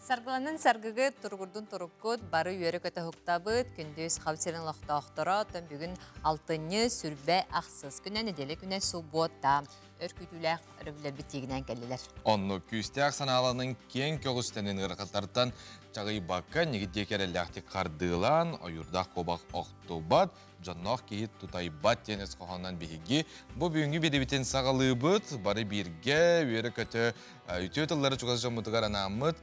Саргыланын саргыгыт, туругурдун туруккут, бары үөрэ-көтө уһуктабыт, күндү Сахабыт сирин олохтоохторо, оттон бүгүн алтынньы сүрбэ ахсыс күнэ, нэдиэлэ күнэ суббота, өр күүтүүлээх өрөбүллэрбит тиигинэн кэллилэр. Оннук күүстээх санааланын киэҥ көҕүстэнин ыарахаттартан чаҕыйбакка, ньигит диэки эрэллээхтик хардыылаан, ойуурдаах куобах охтубат, дьонноох киһи тутайбат диэн өс хоһоонунан биһиги бу бүгүҥҥү биэдэбитин саҕалыыбыт. Бары бииргэ үөрэ-көтө үтүө тыллары чугас дьоммутугар анааммыт,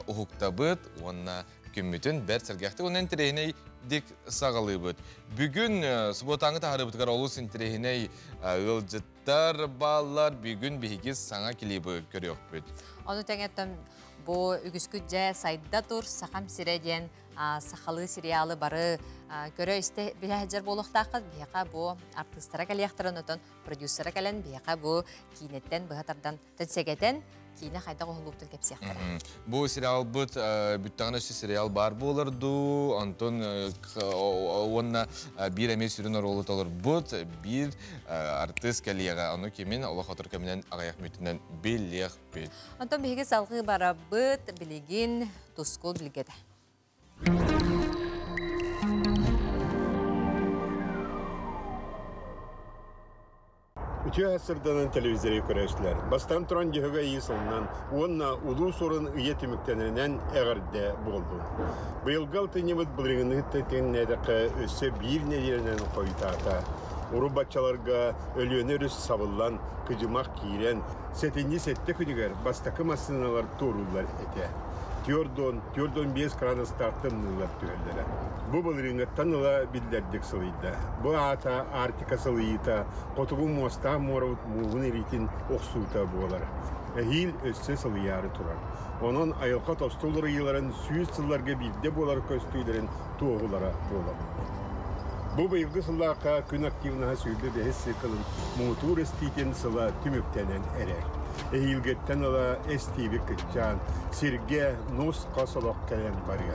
уһуктабыт уонна күммүтүн бэрт сэргэхтик уонна интэриэһинэйдик саҕалыыбыт. Бүгүн субуотааҥҥы таһаарыыбытыгар олус интэриэһинэй ыалдьыттар бааллар. Бүгүн биһиги саҥа клибы көрүөхпүт. Ону тэҥэ бу үгүскүт дьэ сайда тур Сахам сирэ диэн сахалыы сериалы бары көрө-истэ билэ сылдьар буолуохтааххыт. Биһиэхэ бу артыыстара кэлиэхтэрин, отон продюсера кэлэн биһиэхэ бу киинэттэн быһа тардан сэгэтэн киинэ хайдах уһуллубутун кэпсиэхтэрэ. Бу сериалбыт бүттэҕинэ өссө сериал баар буолар дуу, онтон уонна биир эмиэ сүрүн оруолу толорбут биир артыыс кэлиэҕэ. Ону кимин олох отур кэминэн аҕыйах мүнүүтүнэн билиэхпит. Онтон биһиги салҕыы барабыт, билигин Тускул билгэтэ. Үтүө сырданан телевизоры көрөөччүлэр. Бастаан туран дьөһөгө ии сылынан уонна улуу сурун ыйа түмүктэнэринэн эҕэрдэ буоллун. Быйылгы алтынньыбыт былырыыҥҥыны тэҥнээтэххэ өссө биир нэдиэлэнэн хойутаата. Урут баччаларга Өлүөнэ өрүс сабыллан, кыдьымах киирэн, сэтинньи сэттэ күнүгэр бастакы массыыналар туорууллар этэ. Түөрт 45 градустаах тымныылар түһэллэрэ. Бу былырыыҥҥыттан ыла биллэрдик сылыйда. Бу аата Арктика сылыйыыта хотугу муостаах муорабыт мууһун ириитин охсуута буолар. Эһиил өссө сылыйаары турар. Онон айылҕа тосту уларыйыыларын 100 сылларга биирдэ буолар көстүүлэрин туоһулара буолар. Бу быйылгы сыллаахха күн активнаһа 25 циклын муҥутуур эстиитин сыла түмүктэнэн эрэр. Эһиилгиттэн ыла эстииби кыччаан, сиргэ нус-хас олох кэлэн барыа.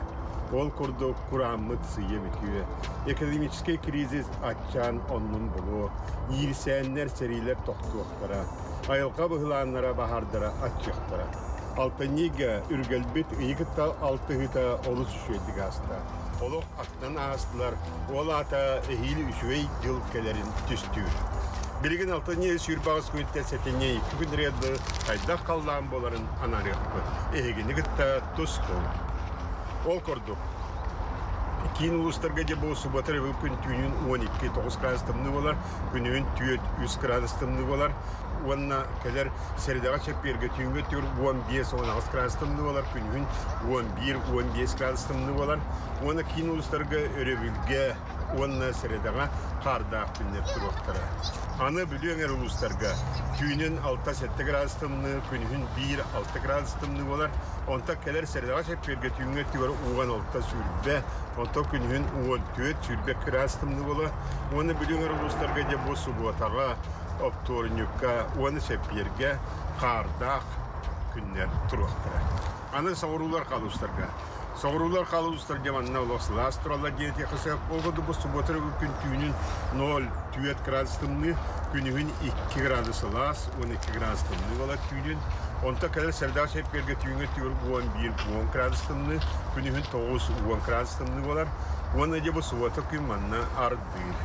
Ол курдук курааммыт сыыйа бүтүө, экономическай кризис аччаан оннун булуо, иирсээннэр, сэриилэр тохтуохтара, айылҕа быһылааннара баһаардара аччыахтара. Алтынньыга үргэлбит ыйы кытта алтыһыыта олус үчүгэйдик ааста. Олох атынан аастылар, ол аата эһиил үчүгэй дьыл кэлэрин түстүүр. Билигин алтынньы сүүрбэҕис күнтэн сэтинньи икки күн дылы хайдах халлаан буоларын анаарыахпыт. Эһигини кытта тус-тул. Ол курдук, киин улуустарга дьэ бу суббота күн түүнүн 12-9 градус тымныы буолар, күнүһүн 4-3 градус тымныы буолар уонна кэлэр сэрэдэҕэ чэппиэргэ түүҥҥү өттүгэр 15-18 градус тымныы буолар, күнүһүн 11-15 градус тымныы буолар. Уонна киин улуустарга өрөбүлгэ уонна сэрэдэҕэ хаардаах күннэр туруохтара. Аны Бүлүү эҥэр улуустарга түүнүн 6-7 градус тымныы, күнүһүн 1-6 градус тымныы буолар. Онтон кэлэр сэрэдэҕэ чэппиэргэ түүҥҥү өттүгэр 16-сүүрбэ, онтон күнүһүн 14-сүүрбэ градус тымныы буолар. Уонна Бүлүү эҥэр улуустарга дьэ бу субуотаҕа оптуорунньукка уонна чэппиэргэ хаардаах күннэр туруохтара. Аны соҕуруулар халуустарга. Соҕуруулар халуустарга манна олох сылаас тураллар диэн этиэххэ сөп. Ол курдук бу субуота күн түүнүн 0,4 градус тымныы, күнүһүн 2 градус сылаас, 12 градус тымныы буолар түүнүн. Онтон кэлэр сэрдээх чэппиэргэ түүҥҥэ түгүр 11-10 градус тымныы, күнүһүн 9-10 градус тымныы буолар. Уонна дьэ бу субуота күн манна ардыыр.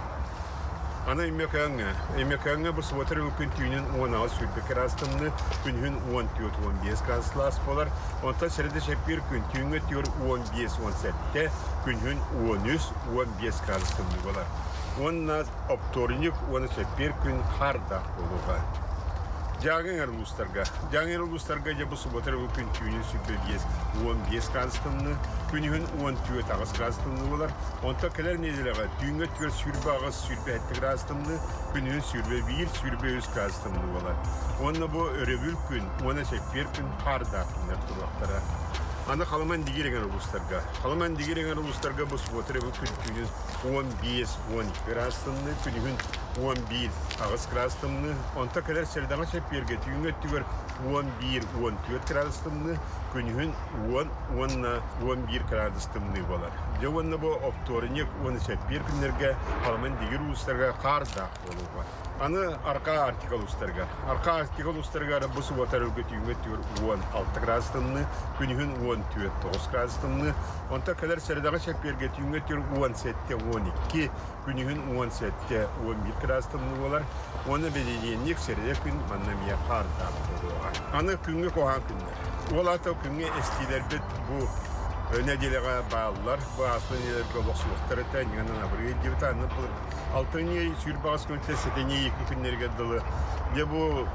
Аны Өймөкөөҥҥө. Өймөкөөҥҥө бу субуота күн түүнүн 18 сүүрбэ градус тымныы, күнүһүн 14-15 градус сылаас буолар. Онтон сэрэдэ чэппиэр күн түүҥҥэ өттүгэр 15-17, күнүһүн 13-15 градус тымныы буолар. Уонна оптуорунньук уонна чэппиэр күн хаардаах буолуоҕа. Дьааҥы эҥэр улуустарга. Дьааҥы эҥэр улуустарга дьэ бу субуота күн түүнүн сүүрбэ 5-15 градус тымныы, күнүһүн 14-8 градус тымныы буолар. Онтон кэлэр нэдиэлэҕэ түүҥҥэ өттүгэр 28, 27 градус тымныы, күнүһүн 21, 23 градус тымныы буолар. Уонна бу өрөбүл күн уонна чэппиэр күн хаардаах күннэр туруохтара. Аны Халыма Индигир эҥэр улуустарга. Халыма Индигир эҥэр улуустарга бу субуота өрөбүл күн түүнүн 15-12 градус тымныы, күнүһүн 11-8 градус тымныы. Онтон кэлэр сэрэдэҕэ чэппиэргэ түүҥҥэ өттүгэр 11-14 градус тымныы, күнүһүн 10 уонна 11 градус тымныы буолар. Дьэ уонна бу оптуорунньук уонна чэппиэр күннэргэ Халыман Дигир улуустарыгар хаардаах буолуоҕа. Аны Арҕаа Арктика улуустарыгар. Арҕаа Арктика улуустарыгар бу субуота өргө түүҥҥэ өттүгэр 16 градус тымныы, күнүһүн 14 9 градус тымныы. Онтон кэлэр сэрэдэҕэ чэппиэргэ түүҥҥэ өттүгэр 17-12, күнүһүн 17-11 градус тымныы буолар. Уонна бэнидиэнньик сэрэдэ күн манна эмиэ хаардаах буолуоҕа. Аны күҥҥэ куһаҕан күннэр. Ол аата күҥҥэ эстиилэрбит бу нэдиэлэҕэ бааллар. Бу ааспыт нэдиэлэргэ олохсуохтар этэ, ньыган абырыы диэбит аны алтынньы сүүрбэҕис күнтэн сэтинньи икки күннэригэр дылы дьэ бу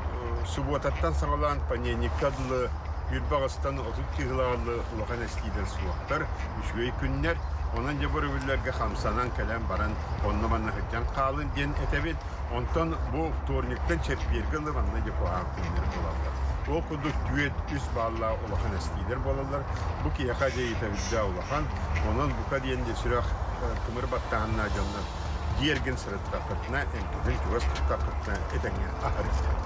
субуотаттан саҕалаан понедельникка дылы сүүрбэҕистэн 30 киһилээх дылы улахан эстиилэр суохтар, үчүгэй күннэр. Онон дьэ бу өрөбүллэргэ хамсанан кэлэн баран онно-манна сылдьан хаалын диэн этэбит. Онтон бу вторниктан чэппиэргэ дылы манна дьэ куһаҕан күннэр буолаллар. Ол курдук түөрт үс бааллаах улахан эстиилэр буолаллар. Бу киһиэхэ дьайыыта үрдэ улахан. Онон бука диэн дьэ сүрэх тымыр баттааһыннаах дьоннор дьиэ эргин сырыттаххытына, эмкитин чугас туттаххытына этэҥҥэ аһарыаххыт.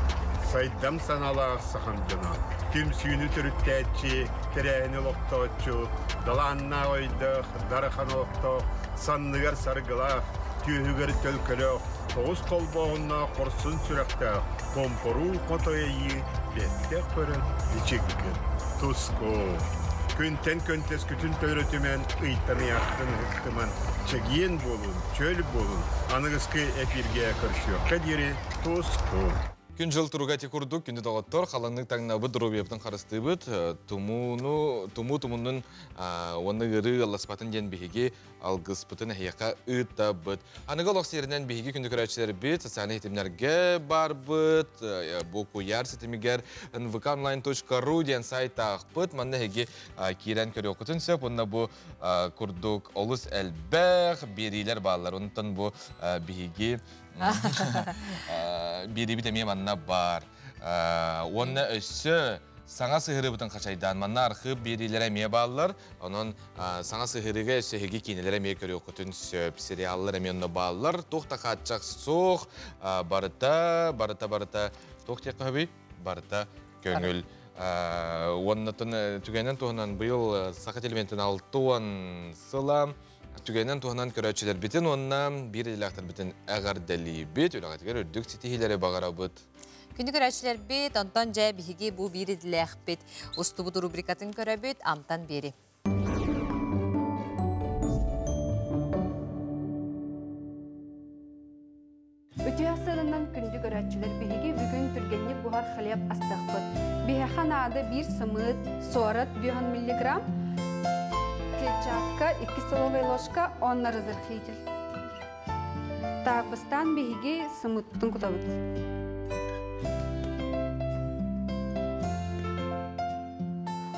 Сайдам санаалаах сахам дьоно, түмсүүнү төрүттээччи, тэрээһини олохтооччу, далааннаах өйдөөх, дарахан олохтоох, санныгар саргылаах, түөһүгэр төлкөлөөх, тоҕус холбооһуннаах хорсун сүрэхтээх, хомпоруу хотойойыы бэттэх көрөн ичиггин туску. Күнтэн көнтөскүтүн төлөрүтүмэн, ыйтан ыйаахтан ыһыктыман, чэгиэн буолун, чөл буолун, аныгыскы эфиргэ көрсүөххэ диэри туску. Күн-дьыл туруга ити курдук, күндү доҕоттор, халаҥнык таҥнабыт, доруобуйабытын харыстыыбыт, тумууну, тумуу тумуннун уонна ыарыы ыалласпатын диэн биһиги алгыспытын эһиэхэ ыытабыт. Аныгы олох сиэринэн биһиги күндү көрөөччүлэрбит социальнай ситимнэргэ барбыт, бу куйаар ситимигэр nvkonline.ru диэн сайтаахпыт. Манна эһиги киирэн көрүөххүтүн сөп. Уонна бу курдук олус элбэх биэриилэр бааллар. Онтон бу биһиги биэриибит эмиэ манна баар. Уонна өссө саҥа сыһырыбытын хачайдаан манна архыып биэриилэрэ эмиэ бааллар. Онон саҥа сыһырыыга өссө эһиги киинэлэр эмиэ көрүөххүтүн сөп. Сериаллар эмиэ онно бааллар. Туох да хааччах суох. Барыта, барыта, барыта туох диэххэ сөбүй? Барыта көҥүл. Уонна түгэнэн туһунан быйыл Саха телевидениетын 60 сыла түгэнэн туһунан көрөөччүлэрбитин уонна биир идэлээхтэрбитин эҕэрдэлиибит, үлэҕитигэр үрдүк ситиһиилэри бағарабыт. Күндү көрөөччүлэрбит, онтон дьэ биһиги бу биир идэлээхпит устубут рубрикатын көрөбүт, амтан биэри. Үтүө сырынан күндү көрөөччүлэр биһиги бүгүн түргэнник буһар хлеб астахпыт. Биһиэхэ наада биир сымыыт, суорат 5 миллиграмм, клетчатка 2 столовая ложка, онно разрыхлитель. Так, бастаан биһиги сымыыттын кутабыт.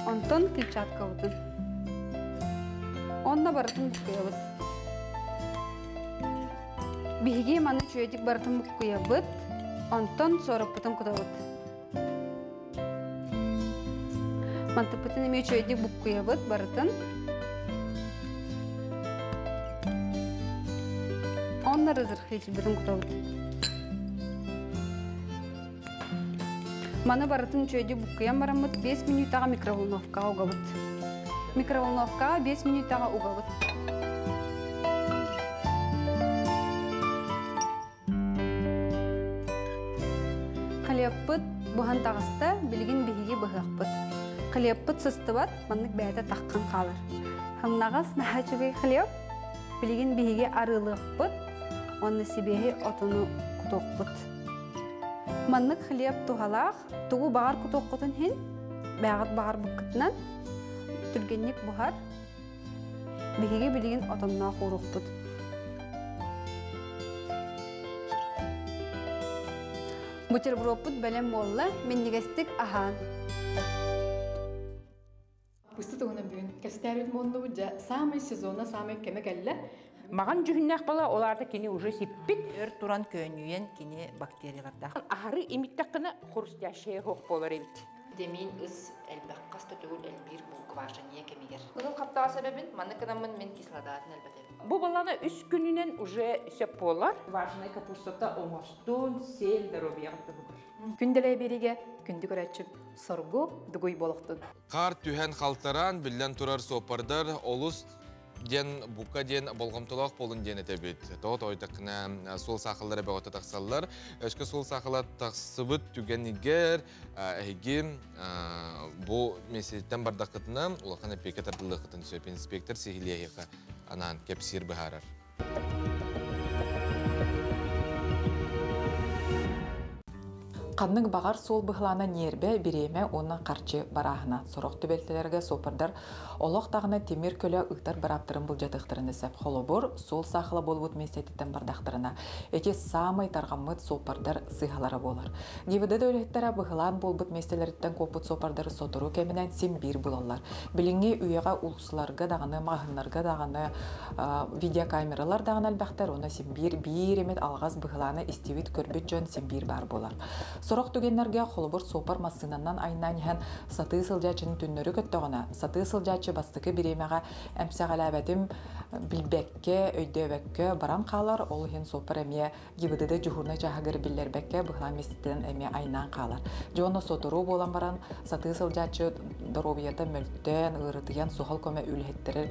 Онтон клетчаткабытын. Онно барытын буккуйабыт. Биһиги маны үчүгэйдик барытын буккуйабыт, онтон суораппытын кутабыт. Мантыппытын эмиэ үчүгэйдик буккуйабыт барытын. Онно разрыхлителбытын кутабыт. Маны барытын үчүгэйдик буккуйан бараммыт 5 мүнүүтэҕэ микроволновкаҕа угабыт. Микроволновкаҕа 5 мүнүүтэҕэ угабыт. Хлебпыт буһан таҕыста, билигин биһиги быһыахпыт. Хлебпыт сыстыбат, маннык бэйэтэ таххан хаалар. Хымнаҕас наһаа үчүгэй хлеб. Билигин биһиги арыылыахпыт уонна сибиэһэй отону кутуохпут. Маннык хлеб туһалаах, тугу баҕар кутуоххутун иһин, бэйэҕит баҕарбыккытынан түргэнник буһар. Биһиги билигин отонноох ууруохпут. Бутербродпут бэлэм буолла, минньигэстик аһаан. Бысты туһунан бүгүн кэстээбит муоннубут дьэ самый сезона самый кэмэ кэллэ. Маҕан дьүһүннээх бала, ол аата кини уже сиппит. Өр туран көөнньүйэн кини бактериялардаах. Аһары имиттэххинэ хрустящая суох буолар эбит. Витамин ыс элбэх хас да төгүл элбиир булквашение кэмигэр. Кыһыл хаптаҕас эбэбин, маннык гынаммын мин кислотатын элбэтэбин. Бу баланы үс күнүнэн уже сөп буолар. Важная капустата оҥостун, сел здоровьяҕа туһугар. Күндэлэй биэригэ күндү көрөөччүм соргу дугуй болохтун. Хаар түһэн халтараан, биллэн турар суоппардар олус диэн бука диэн болҕомтолоох буолун диэн этэбит. Тоҕо тоойдоххуна суол саахаллара бөҕөтө тахсаллар. Өскө суол саахала тахсыбыт түгэнигэр эһиги бу месяцтэн бардаххытына улахан эпиэкэ тардыллыаххытын сөп. Инспектор сиһилиэһиэхэ анаан кэпсиир быһаарар. Ханнык баҕар суол быһылаана ньиэрбэ, бириэмэ уонна харчы барааһына. Сорох түбэлтэлэргэ суоппардар олох даҕаны тимир көлө ыытар бырааптарын былдьатыахтарын да сөп. Холобур, суол саахала буолбут миэстэтиттэн бардахтарына, ити саамай тарҕаммыт суоппардар сыыһалара буолар. ГИБДД үлэһиттэрэ быһылаан буолбут миэстэлэриттэн куоппут суоппардары сотору кэминэн син биир булаллар. Билиҥҥи үйэҕэ улуустарга даҕаны, маҕаһыыннарга даҕаны видеокамералар даҕаны элбэхтэр уонна син биир биир эмит алҕас быһылааны истибит, көрбүт дьон син биир баар буолар. Сорох түгэннэргэ холобур суоппар массыынанан айнаан иһэн сатыы сылдьааччыны түннэри көттөҕүнэ, сатыы сылдьааччы бастакы бириэмэҕэ эмсэҕэлээбэтим билбэккэ, өйдөөбөккө баран хаалар, ол иһин суоппар эмиэ ГИБДД дьуһуурунай чааһыгар биллэрбэккэ быһылаан миэстэтинэн эмиэ айнаан хаалар. Дьэ уонна сотору буолан баран сатыы сылдьааччы доруобуйата мөлтөөн, ыарытыйан суһал көмө үлэһиттэрэ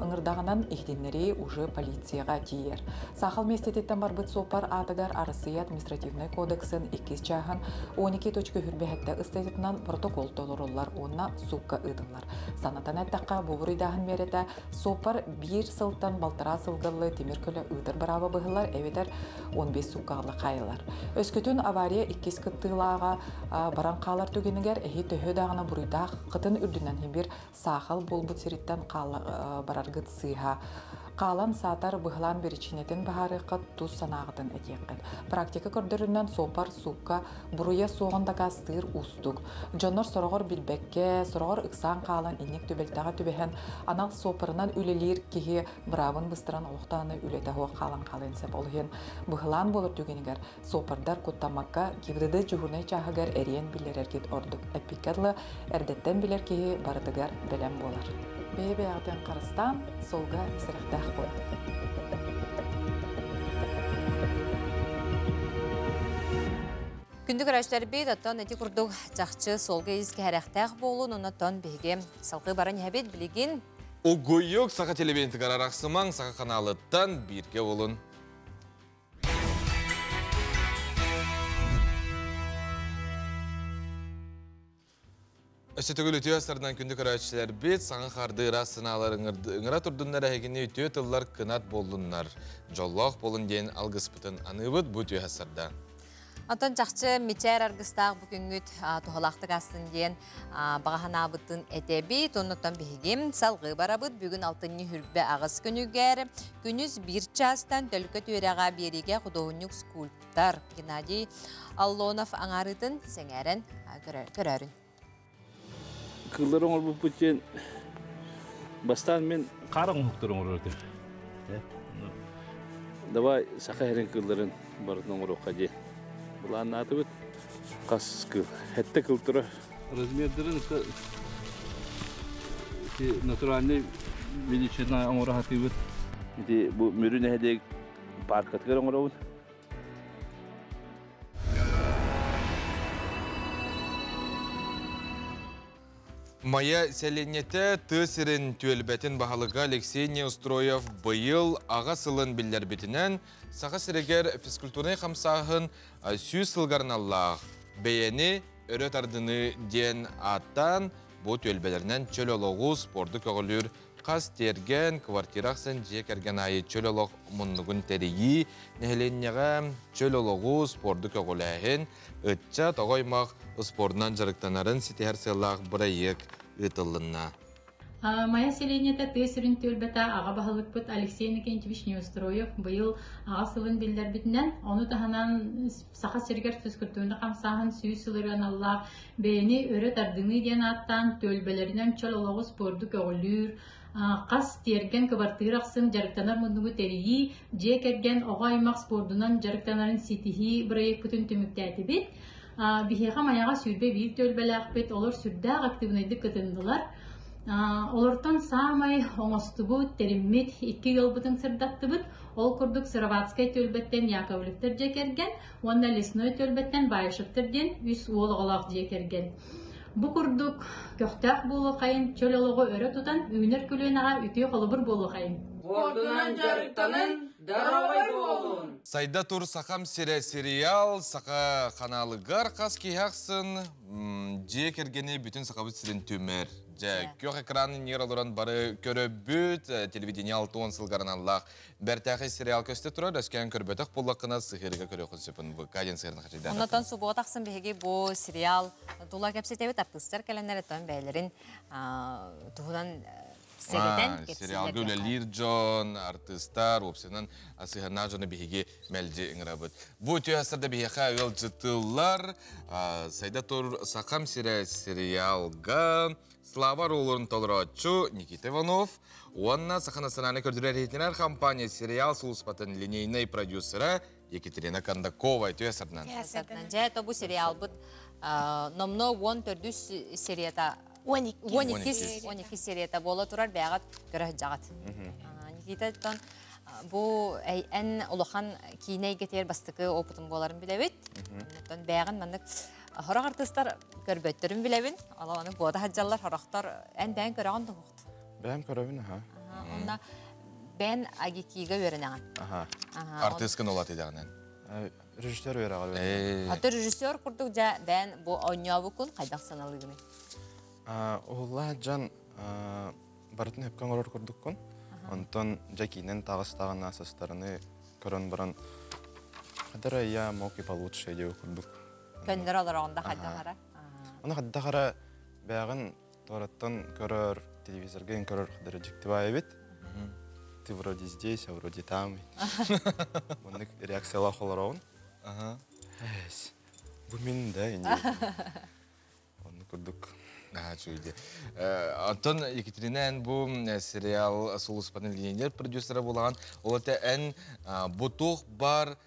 ыҥырдаҕынан иһитиннэрии уже полицияҕа тиийэр. Саахал миэстэтиттэн барбыт суоппар аатыгар Арассыыйа административнай кодексын иккис чааһын 12.27 ыстатыйатынан протокол толоруллар уонна суукка ыытыллар. Санатан эттэххэ, бу буруйдааһын миэрэтэ Суоппар биир сылтан балтараа сылга тимир көлө ыытар бырааба быһыллар эбэтэр 15 сууккаҕа хаайыллар. Өскөтүн авария иккис кыттыылааҕа баран хаалар түгэнигэр эһи төһө даҕаны буруйдаах кытын үрдүнэн бир саахал буолбут сириттэн бараргыт сыыһа. Хаалан саатар быһылаан биричиинэтин быһаарыахха тус санааҕытын этиэххит. Практика көрдөрүнэн суоппар суукка буруйа суоҕун дакаастыыр уустук. Дьоннор сороҕор билбэккэ, сороҕор ыксаан хаалан инник түбэлтэҕэ түбэһэн, анал суоппарынан үлэлиир киһи быраабын быстаран олохтоон үлэтэ суох хаалан хаалыан сөп. Ол иһин быһылаан буолар түгэнигэр суоппардар куттаммакка ГИБДД дьуһуурунай чааһыгар эриэн биллэрэргит ордук. Эппиккэ дылы, эрдэттэн билэр киһи барытыгар бэлэм буолар. Бэйэ-бэйэҕитин харыстаан, суолга сэрэхтээх буолун. Күндү көрөөччүлэрбит, оттон ити курдук чахчы суолга ис кэһэрэхтээх буолун, оннотон биһиги салгыы баран иһэбит билигин. Угуйук саха телевидениетыгар арахсымаҥ, саха каналыттан бииргэ болун. Өссө төгүл үтүө астарынан күндү көрөөччүлэрбит, саҥа хардыы ыраас санаалар ыҥыра турдуннар эһигини үтүө тыллар кынат буоллуннар. Дьоллоох буолун диэн алгыспытын аныыбыт бу үтүө астарда. Онтон чахчы мичээр аргыстаах бу күҥҥүт туһалаахтык астын диэн баҕа санаабытын этэбит. Оннуттан биһиги салгыы барабыт. Бүгүн алтынньы хүрбэ аҕыс күнүгэр күнүс биир чаастан төлкө түөрэҕэ биэриигэ худуоһунньук скульптор Геннадий Аллонов аҥаарыытын сэҥээрэн көрөөрүн. Кыллар оҥорбуппут диэн бастаан мин Хара оҥоһуктар оҥорор этим. Давай саха иһэрин кылларын барытын оҥоруохха диэн былааннаатыбыт. Хас кыл, хэттэ кыл турар. Размердарын ити натуральный величина оҥоро сатыыбыт. Ити бу Мүрү нэһилиэк паркатыгар оҥоробут. Майа сэлиэнньэтэ тыа сирин түөлбэтин баһылыга Алексей Неустроев быйыл аҕа сылын биллэрбитинэн, Саха сиригэр физкультурнай хамсааһын 100 сылга аналлаах бэйэни өрө тардыныы диэн ааттаан, бу түөлбэлэринэн чөл олоҕу, спорду көҕүлүүр Хас тиэргэн, квартира ахсын дьиэ кэргэн аайы чөл олох муннугун тэрийии, нэһилиэнньэҕэ чөл олоҕу, спорду көҕүлээһин, ыччат, оҕо аймах спордунан дьарыктанарын ситиһэр сыаллаах бырайыак ыытыллынна. Майа сэлиэнньэтэ тыа сирин түөлбэтэ аҕа баһылыкпыт Алексей Иннокентьевич Неустроев быйыл аҕа сылын биллэрбитинэн, ону таһынан Саха сиригэр физкультурнай хамсааһын 100 сылыгар аналлаах бэйэни өрө тардыныы диэн ааттаан түөлбэлэринэн чөл олоҕу спорду көҕүлүүр, хас тиэргэн кыбартыыра ахсын дьарыктанар муннугу тэрийии, дьиэ кэргэн оҕо аймах спордунан дьарыктанарын ситиһии бырайыакпытын түмүктээтибит. Биһиэхэ Майаҕа 21 түөлбэлээхпит, олор сүрдээх актыыбынайдык кытыннылар. Олортон саамай оҥостубут, тэриммит икки ыалбытын сырдаттыбыт. Ол курдук Сыроватскай түөлбэттэн Яковлевтар дьиэ кэргэн уонна Лесной түөлбэттэн Баишевтар диэн үс уол оҕолоох дьиэ кэргэн. Бу курдук көхтөөх буолуоххайын, чөл олоҕу өрө тутан, үүнэр көлүөнэҕэ үтүө холобур буолуоххайын. Спордунан дьарыктанын, доруобай буолун! Сайда тур Сахам сирэ сериал саха ханаалыгар хас киһи ахсын дьиэ кэргэни бүтүн Сахабыт сирин түмэр. Дьэ, күөх экран иннигэр олорон бары көрөбүт, телевидение 60 сылгар аналлаах бэртээхэй сериал көстө турар, өскөөн көрбөтөх буоллаххына сыһыарыга көрүөххүн сөп НВК диэн сыһыарын хачайдаатаххына. Оннотон субуота ахсын биһиги бу сериал тула кэпсэтэбит, артыыстар кэлэннэр оттон бэйэлэрин туһунан сэгэтэн Сериалга үлэлиир дьон, артыыстар, уопсайынан сыһыаннаах дьону биһиги мэлдьи ыҥырабыт. Бу үтүө сарда биһиэхэ ыалдьытыллар Сайда тур Сахам сирэ сериалга Слава оруолун толорооччу Никита Иванов уонна Саха национальнай көрдөрөр-иһитиннэрэр компания сериал сулууспатын линейнай продюсера Екатерина Кондакова үтүө сарынан. Дьэ, то бу сериалбыт номно 14 серията 12 12 серията буола турар бэҕэт көрө сылдьаҕыт. Никита оттон бу эн улахан киинэ эйгэтигэр бастакы опытым буоларын билэбит. Оттон бэҕин маннык Хорох артыыстар көрбөттөрүн билэбин. Ол аны буода сылдьаллар хорохтор эн бэйэн көрөҕүн туһуохт. Бэйэм көрөбүн аха. Онно бэйэн АГИКИга үөрэнэҕин. Аха. Артыыскын ол атыдаҕынан. Режиссер үөрэҕэр. Аты режиссер курдук дьэ бэйэн бу оонньообуккун хайдах саналыыгыный? Уһуллаа дьон барытын сөпкө оҥорор курдуккун. Онтон дьэ киинэн таҕыстаҕына састарыны көрөн баран хадара я мог и получше диэбит курдук. Көннөрө олороҕун да хайдах Ону хайдах эрэ бэйэҕин туораттан көрөр, телевизорга көрөр хадара дьикти баай эбит. Ты вроде здесь, а вроде там. Маннык реакциялаах олороҕун. Бу мин да инде. Онну курдук. Наһаа үчүгэй. Оттон Екатерина эн бу сериал сулууспатын линейнер продюсера буолаҕын. Ол этэ эн бу туох бар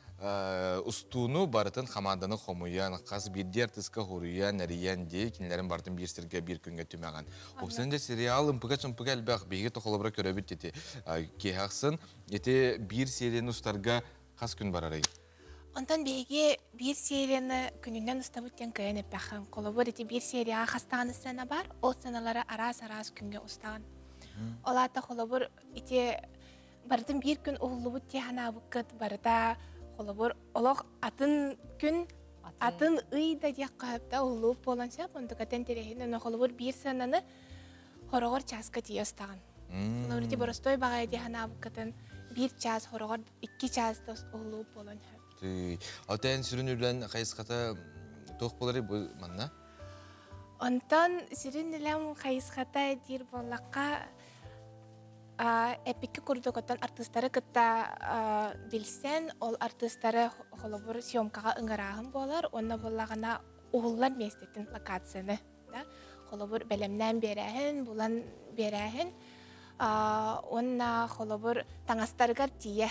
устууну барытын хамаанданы хомуйан, хас биирдии артыыска хоруйан, эрийэн дии, кинилэрин барытын биир сиргэ биир күҥҥэ түмэҕин. Уопсайынан дьэ сериал ымпыга-чымпыга элбэх, биһиги тохолобура көрөбүт ити. Киэһэ ахсын ити биир серияны устарга хас күн барарый? Онтон биһиги биир серияны күнүнэн устабыт диэн кыайан эппэххин. Холобур, ити биир серияҕа хас даҕаны сцена бар, ол сценалары араас-араас күҥҥэ устаҕын. Ол аата холобур, ити барытын биир күн уһуллубут дии санаабыккыт барыта холобур олох атын күн атын ый да диэххэ сөп да уһуллубут буолан сөп онтукатын интэриэһин онно холобур биир сценаны хороҕор чааска тиийэ устаҕын. Холобур ити боростуой баҕайы дии санаабыккытын биир чаас хороҕор икки чаас да уһуллубут буолан сөп. Отен сүрүн үлэн хайысхата туох буоларый бу манна? Онтон сүрүн үлэм хайысхата диир буоллахха эпикки курдук оттон артыыстары кытта билсэн, ол артыыстары холобур съемкаҕа ыҥырааһын буолар уонна буоллаҕына уһуллар миэстэтин локацияны да холобур бэлэмнээн биэрээһин, булан биэрээһин уонна холобур таҥастарыгар тиийэ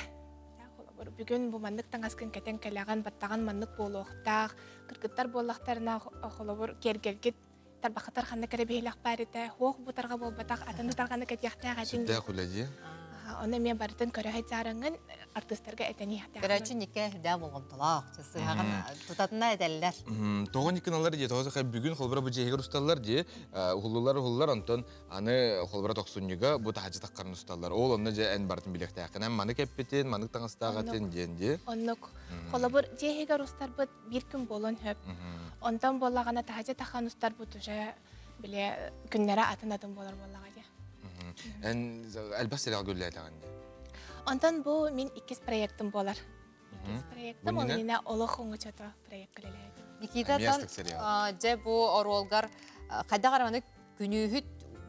холобур бүгүн бу маннык таҥаскын кэтэн кэлэҕин, баттаҕын маннык буолуохтаах, кыргыттар буоллахтарына холобур киэргэлгит тарбахытар ханнык эрэ биһилэх баар этэ, хуох бутарга буолбатах, атын утарганы кэтиэхтээх этиҥ. Сүрдээх үлэ дии. Ону эмиэ барытын көрө сылдьаарыҥҥын артыыстарга этэн иһиэхтээх. Көрөөччү Никэ сүрдээх болҕомтолоох. Сыһаҕын тутатына этэллэр. Тоҕо Никыналар дии, тоҕо бүгүн холбура бу дьиэһигэр усталлар дии, уһуллулар уһуллар, онтон аны холбура тохсунньуга бу таһырдьа таххарын усталлар. Ол онно дьэ эн барытын билиэхтээххин. Эн маны кэппитин, манык таҥастаах этин диэн дии. Оннук. Холобур, дьиэһигэр устарбыт биир күн буолуон сөп. Онтон буоллаҕына таһырдьа таххан устарбыт уже бile күннэрэ атын-атын буолар буоллаҕа дии. Эн элбэх сериалга үлэлээтэҕин дии. Онтон бу мин иккис проектым буолар. Иккис проектым, ол иннинэ олох оҥочото проект үлэлээбитим. Никита дьэ бу оруолгар хайдах эрэ маннык күнүүһүт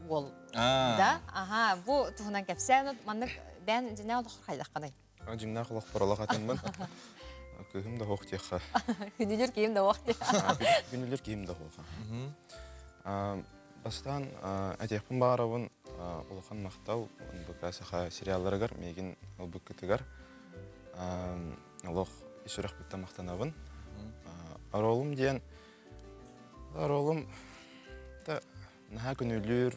уол да? Аха, бу туһунан кэпсээн маннык бэйэн дьиҥнээх олоххор хайдаххыный? Дьиҥнээх олохпор олох атыммын. Кыыһым да суох диэххэ. Күнүлүр киһим да суох диэххэ. Күнүлүр киһим да суох. Бастаан этиэхпин баҕарабын улахан махтал НБК саха сериалларыгар миигин ылбыккытыгар олох ис сүрэхпиттэн махтанабын. Оруолум диэн оруолум да наһаа күнүүлүүр,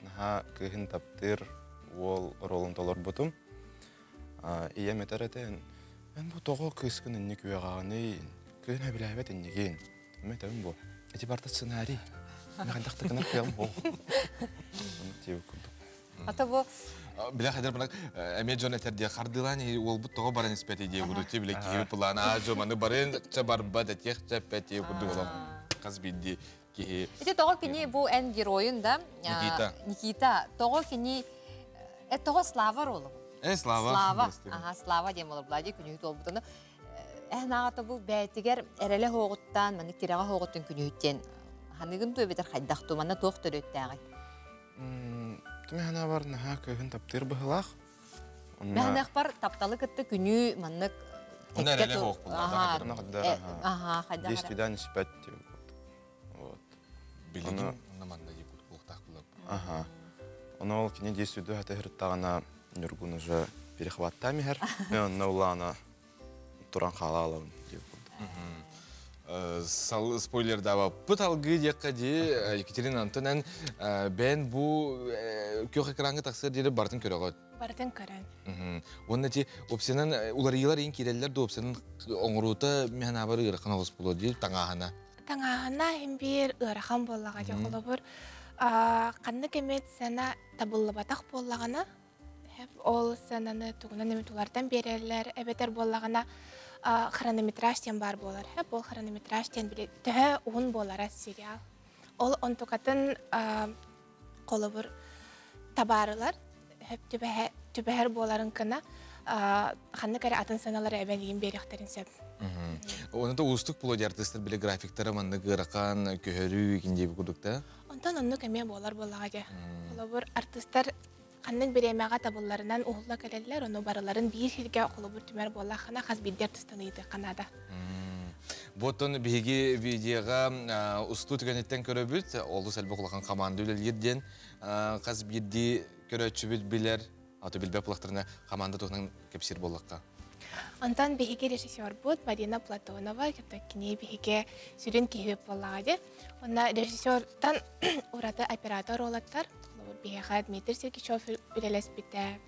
наһаа кыыһын таптыыр уол оруолун толорбутум. Ийэм этэр этэ, эн бу тоҕо кыыскын инник үөҕэҕиний, кыыһын сөбүлээбэт иннигин. Мин этэбин бу, ити барыта сценарий. Хайдах да гынар кыам ол. Тиэбит курдук. Ата бу Билэ хайдар бына эмиэ дьон этэр диэ хардыылаан уолбут тоҕо баран испэти диэ курдук ти билэ киһи план аа жо маны барын ча барбат этиэх чэппэт диэ курдук олох хас биирдии киһи Ити тоҕо кини бу эн геройун да Никита. Никита тоҕо кини тоҕо Слава ролу Э Слава. Слава. Аха, Слава диэн болор Влади күнүһүт олбутуну. Эн аҕата бу бээтигэр эрэлэ хоҕуттан, маны тирэҕэ хоҕуттан күнүһүттен ханыгын ту эбэтэр хайдах ту манна туох төрүттээҕий? Түмэ ханаабар наһаа кыыһын таптыыр быһылаах. Мэхэнэхпар тапталы кытта күнүү маннык Онно эрэлэ хоох булла. Аха, хайдах. Действидан испэт Вот. Билигин онно манна якут буолуохтаах булар. Аха. Ону ол кини действиду хатыһырыттаҕына Ньургун уже перехваттаан иһэр. Мен онно улаана туран хаалаалабын диэбит курдук. Сал спойлердаабаппыт алгыы диэххэ дии Екатерина Антон эн бэйэн бу күөх экраҥҥа тахсыар диэри барытын көрөҕүт. Барытын көрөн. Уонна ти опсиянан уларыйыылар иин киирэллэр да опсиянан оҥоруута миһанаабар ыарахан оҕус буолуо дии таҥааһына. Таҥааһына иһин биир ыарахан буоллаҕа дии холобур ханнык эмит сцена табыллыбатах буоллаҕына ол сценаны тугунан эмит уларытан биэрэллэр эбэтэр буоллаҕына хронометраж диэн баар буолар ол хронометраж диэн били төһө уһун буолара сериал ол онтукатын холобур табаарылар түбэһэр буоларын гына ханнык эрэ атын сыаналары эбэн игин биэриэхтэрин сөп. Оны да уустук буолуо дии артыыстар били графиктара маннык ыарахан көһөрүү игин диэби курдук да. Онтон оннук эмиэ буолар буоллаҕа дии. Холобур артыыстар ханнык бириэмэҕэ табылларынан уһулла кэлэллэр, ону барыларын биир сиргэ холобур түмэр буоллаххына хас биирдии артыыстан ыйытыахха наада. Буоттан биһиги видеоҕа устуу түгэниттэн көрөбүт, олус элбэх улахан команда үлэлиир диэн хас биирдии көрөөччүбүт билэр, аты билбэт буоллахтарына команда туһунан кэпсиир буоллахха. Онтон биһиги режиссербут Марина Платонова, кини биһиги сүрүн киһи буоллаҕа дии. Онно режиссертан ураты оператор уолаттар, биһиэхэ Дмитрий Сергичев үлэлэспитэ,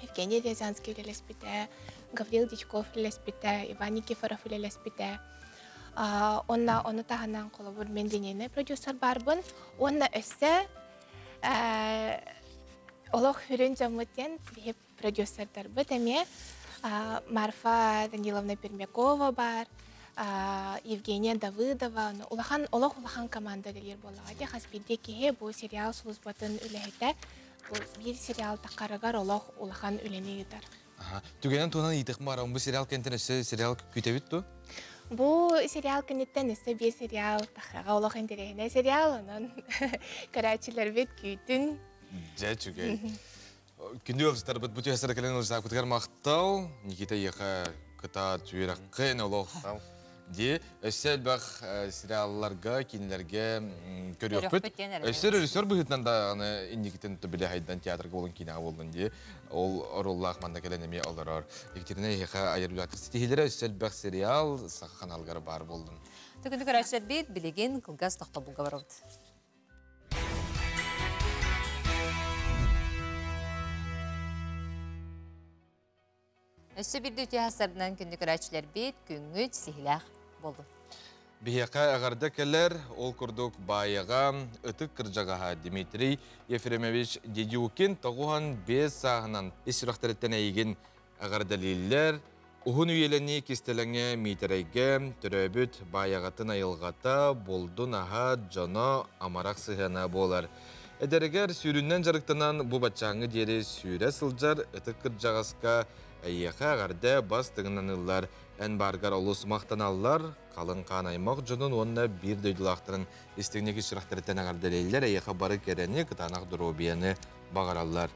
Евгений Рязанский үлэлэспитэ, Гаврил Дичков үлэлэспитэ, Иван Никифоров үлэлэспитэ. Онно ону таһынан холобур мен линейный продюсер баарбын. Уонна өссө олох сүрүн дьоммут диэн биһи продюсердарбыт эмиэ Марфа Даниловна Пермякова баар, Евгения Давыдова, улахан олох улахан команда үлэлиир буоллаҕа дии. Хас биирдии киһи бу сериал службатын үлэһитэ бу биир сериал таххарыгар олох улахан үлэни ыытар. Түгэнэн туһунан ыйытыахпын баҕарабын. Бу сериал кэнниттэн өссө сериал күүтэбит дуо? Бу сериал кэнниттэн өссө биир сериал таххаҕа олох интэриэһинэй сериал, онон көрөөччүлэрбит күүтүн. Дьэ, үчүгэй. Күндү ыалдьыттарбыт бу түһэсэрэ кэлэн ылдьаакпытыгар махтал. Никита эйиэхэ кытаат үөрэххин олох дии. Өссө элбэх сериалларга, кинилэргэ көрүөхпүт. Өссө режиссер быһыытынан даҕаны инникитин билэ хайдан театрга буолан киинэҕэ буоллун дии. Ол оруоллаах манна кэлэн эмиэ олорор. Екатерина эйиэхэ айар үлэҕэ ситиһиилэрэ өссө элбэх сериал саха ханаалыгар баар буоллун. Түгүнү көрөөччүлэрбит билигин кылгас тохтобулга барабыт. Өссө биирдэ үтүө сарынан күндү көрөөччүлэрбит күҥҥүт сиһилээх буоллун. Биһиэхэ эҕэрдэ кэлэр, ол курдук баайаҕа ытык кырдьаҕаһа Дмитрий Ефремович Дедюкин 95 сааһынан ис сүрэхтэриттэн эйигин эҕэрдэлииллэр. Уһун үйэлэнии кистэлэҥэ Миитэрэйгэ төрөөбүт баайаҕатын айылҕата, булдун аһа, дьоно амарах сыһыана буолар. Эдэригэр сүүрүннэн дьарыктанан бу баччааҥҥы диэри сүүрэ сылдьар ытык кырдьаҕаска эйиэхэ эҕэрдэ бас тыҥнаныыллар, эн бааргар олус махтаналлар, халыҥ хаан аймах дьонун уонна биир дойдулаахтарын истиҥник ис сүрэхтэриттэн эҕэрдэлииллэр, эйиэхэ бары кэрэни, кытаанах доруобуйаны баҕараллар.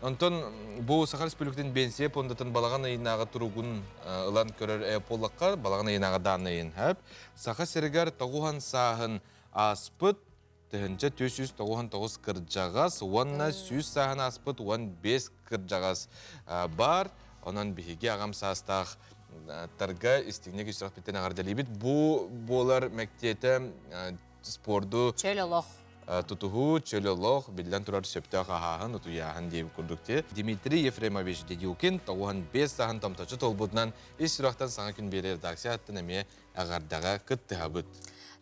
Онтон бу Саха Республикатын Биэнсийэ пуондатын балаҕан ыйынааҕы туругун ылан көрөр буоллахха, балаҕан ыйынааҕы дааннайын хөп. Саха сиригэр тоҕуһан сааһын ааспыт 1499 кырдьаҕас уонна 100 сааһын ааспыт 15 кырдьаҕас бар. Онон биһиги аҕам саастаах тарга истиҥник үсүрэхпиттэн эҕэрдэлиибит. Бу буолар мэктиэтэ спорду чөл олох тутуһуу, чөл олох, биллэн турар сөптөөх аһааһын, утуйааһын диэбит курдук ти. Дмитрий Ефремович Дедюкин 95 сааһын томточу толбутунан ис сүрэхтэн саҥа күн биэрэр редакция аттын эмиэ эҕэрдэҕэ кыттыһабыт.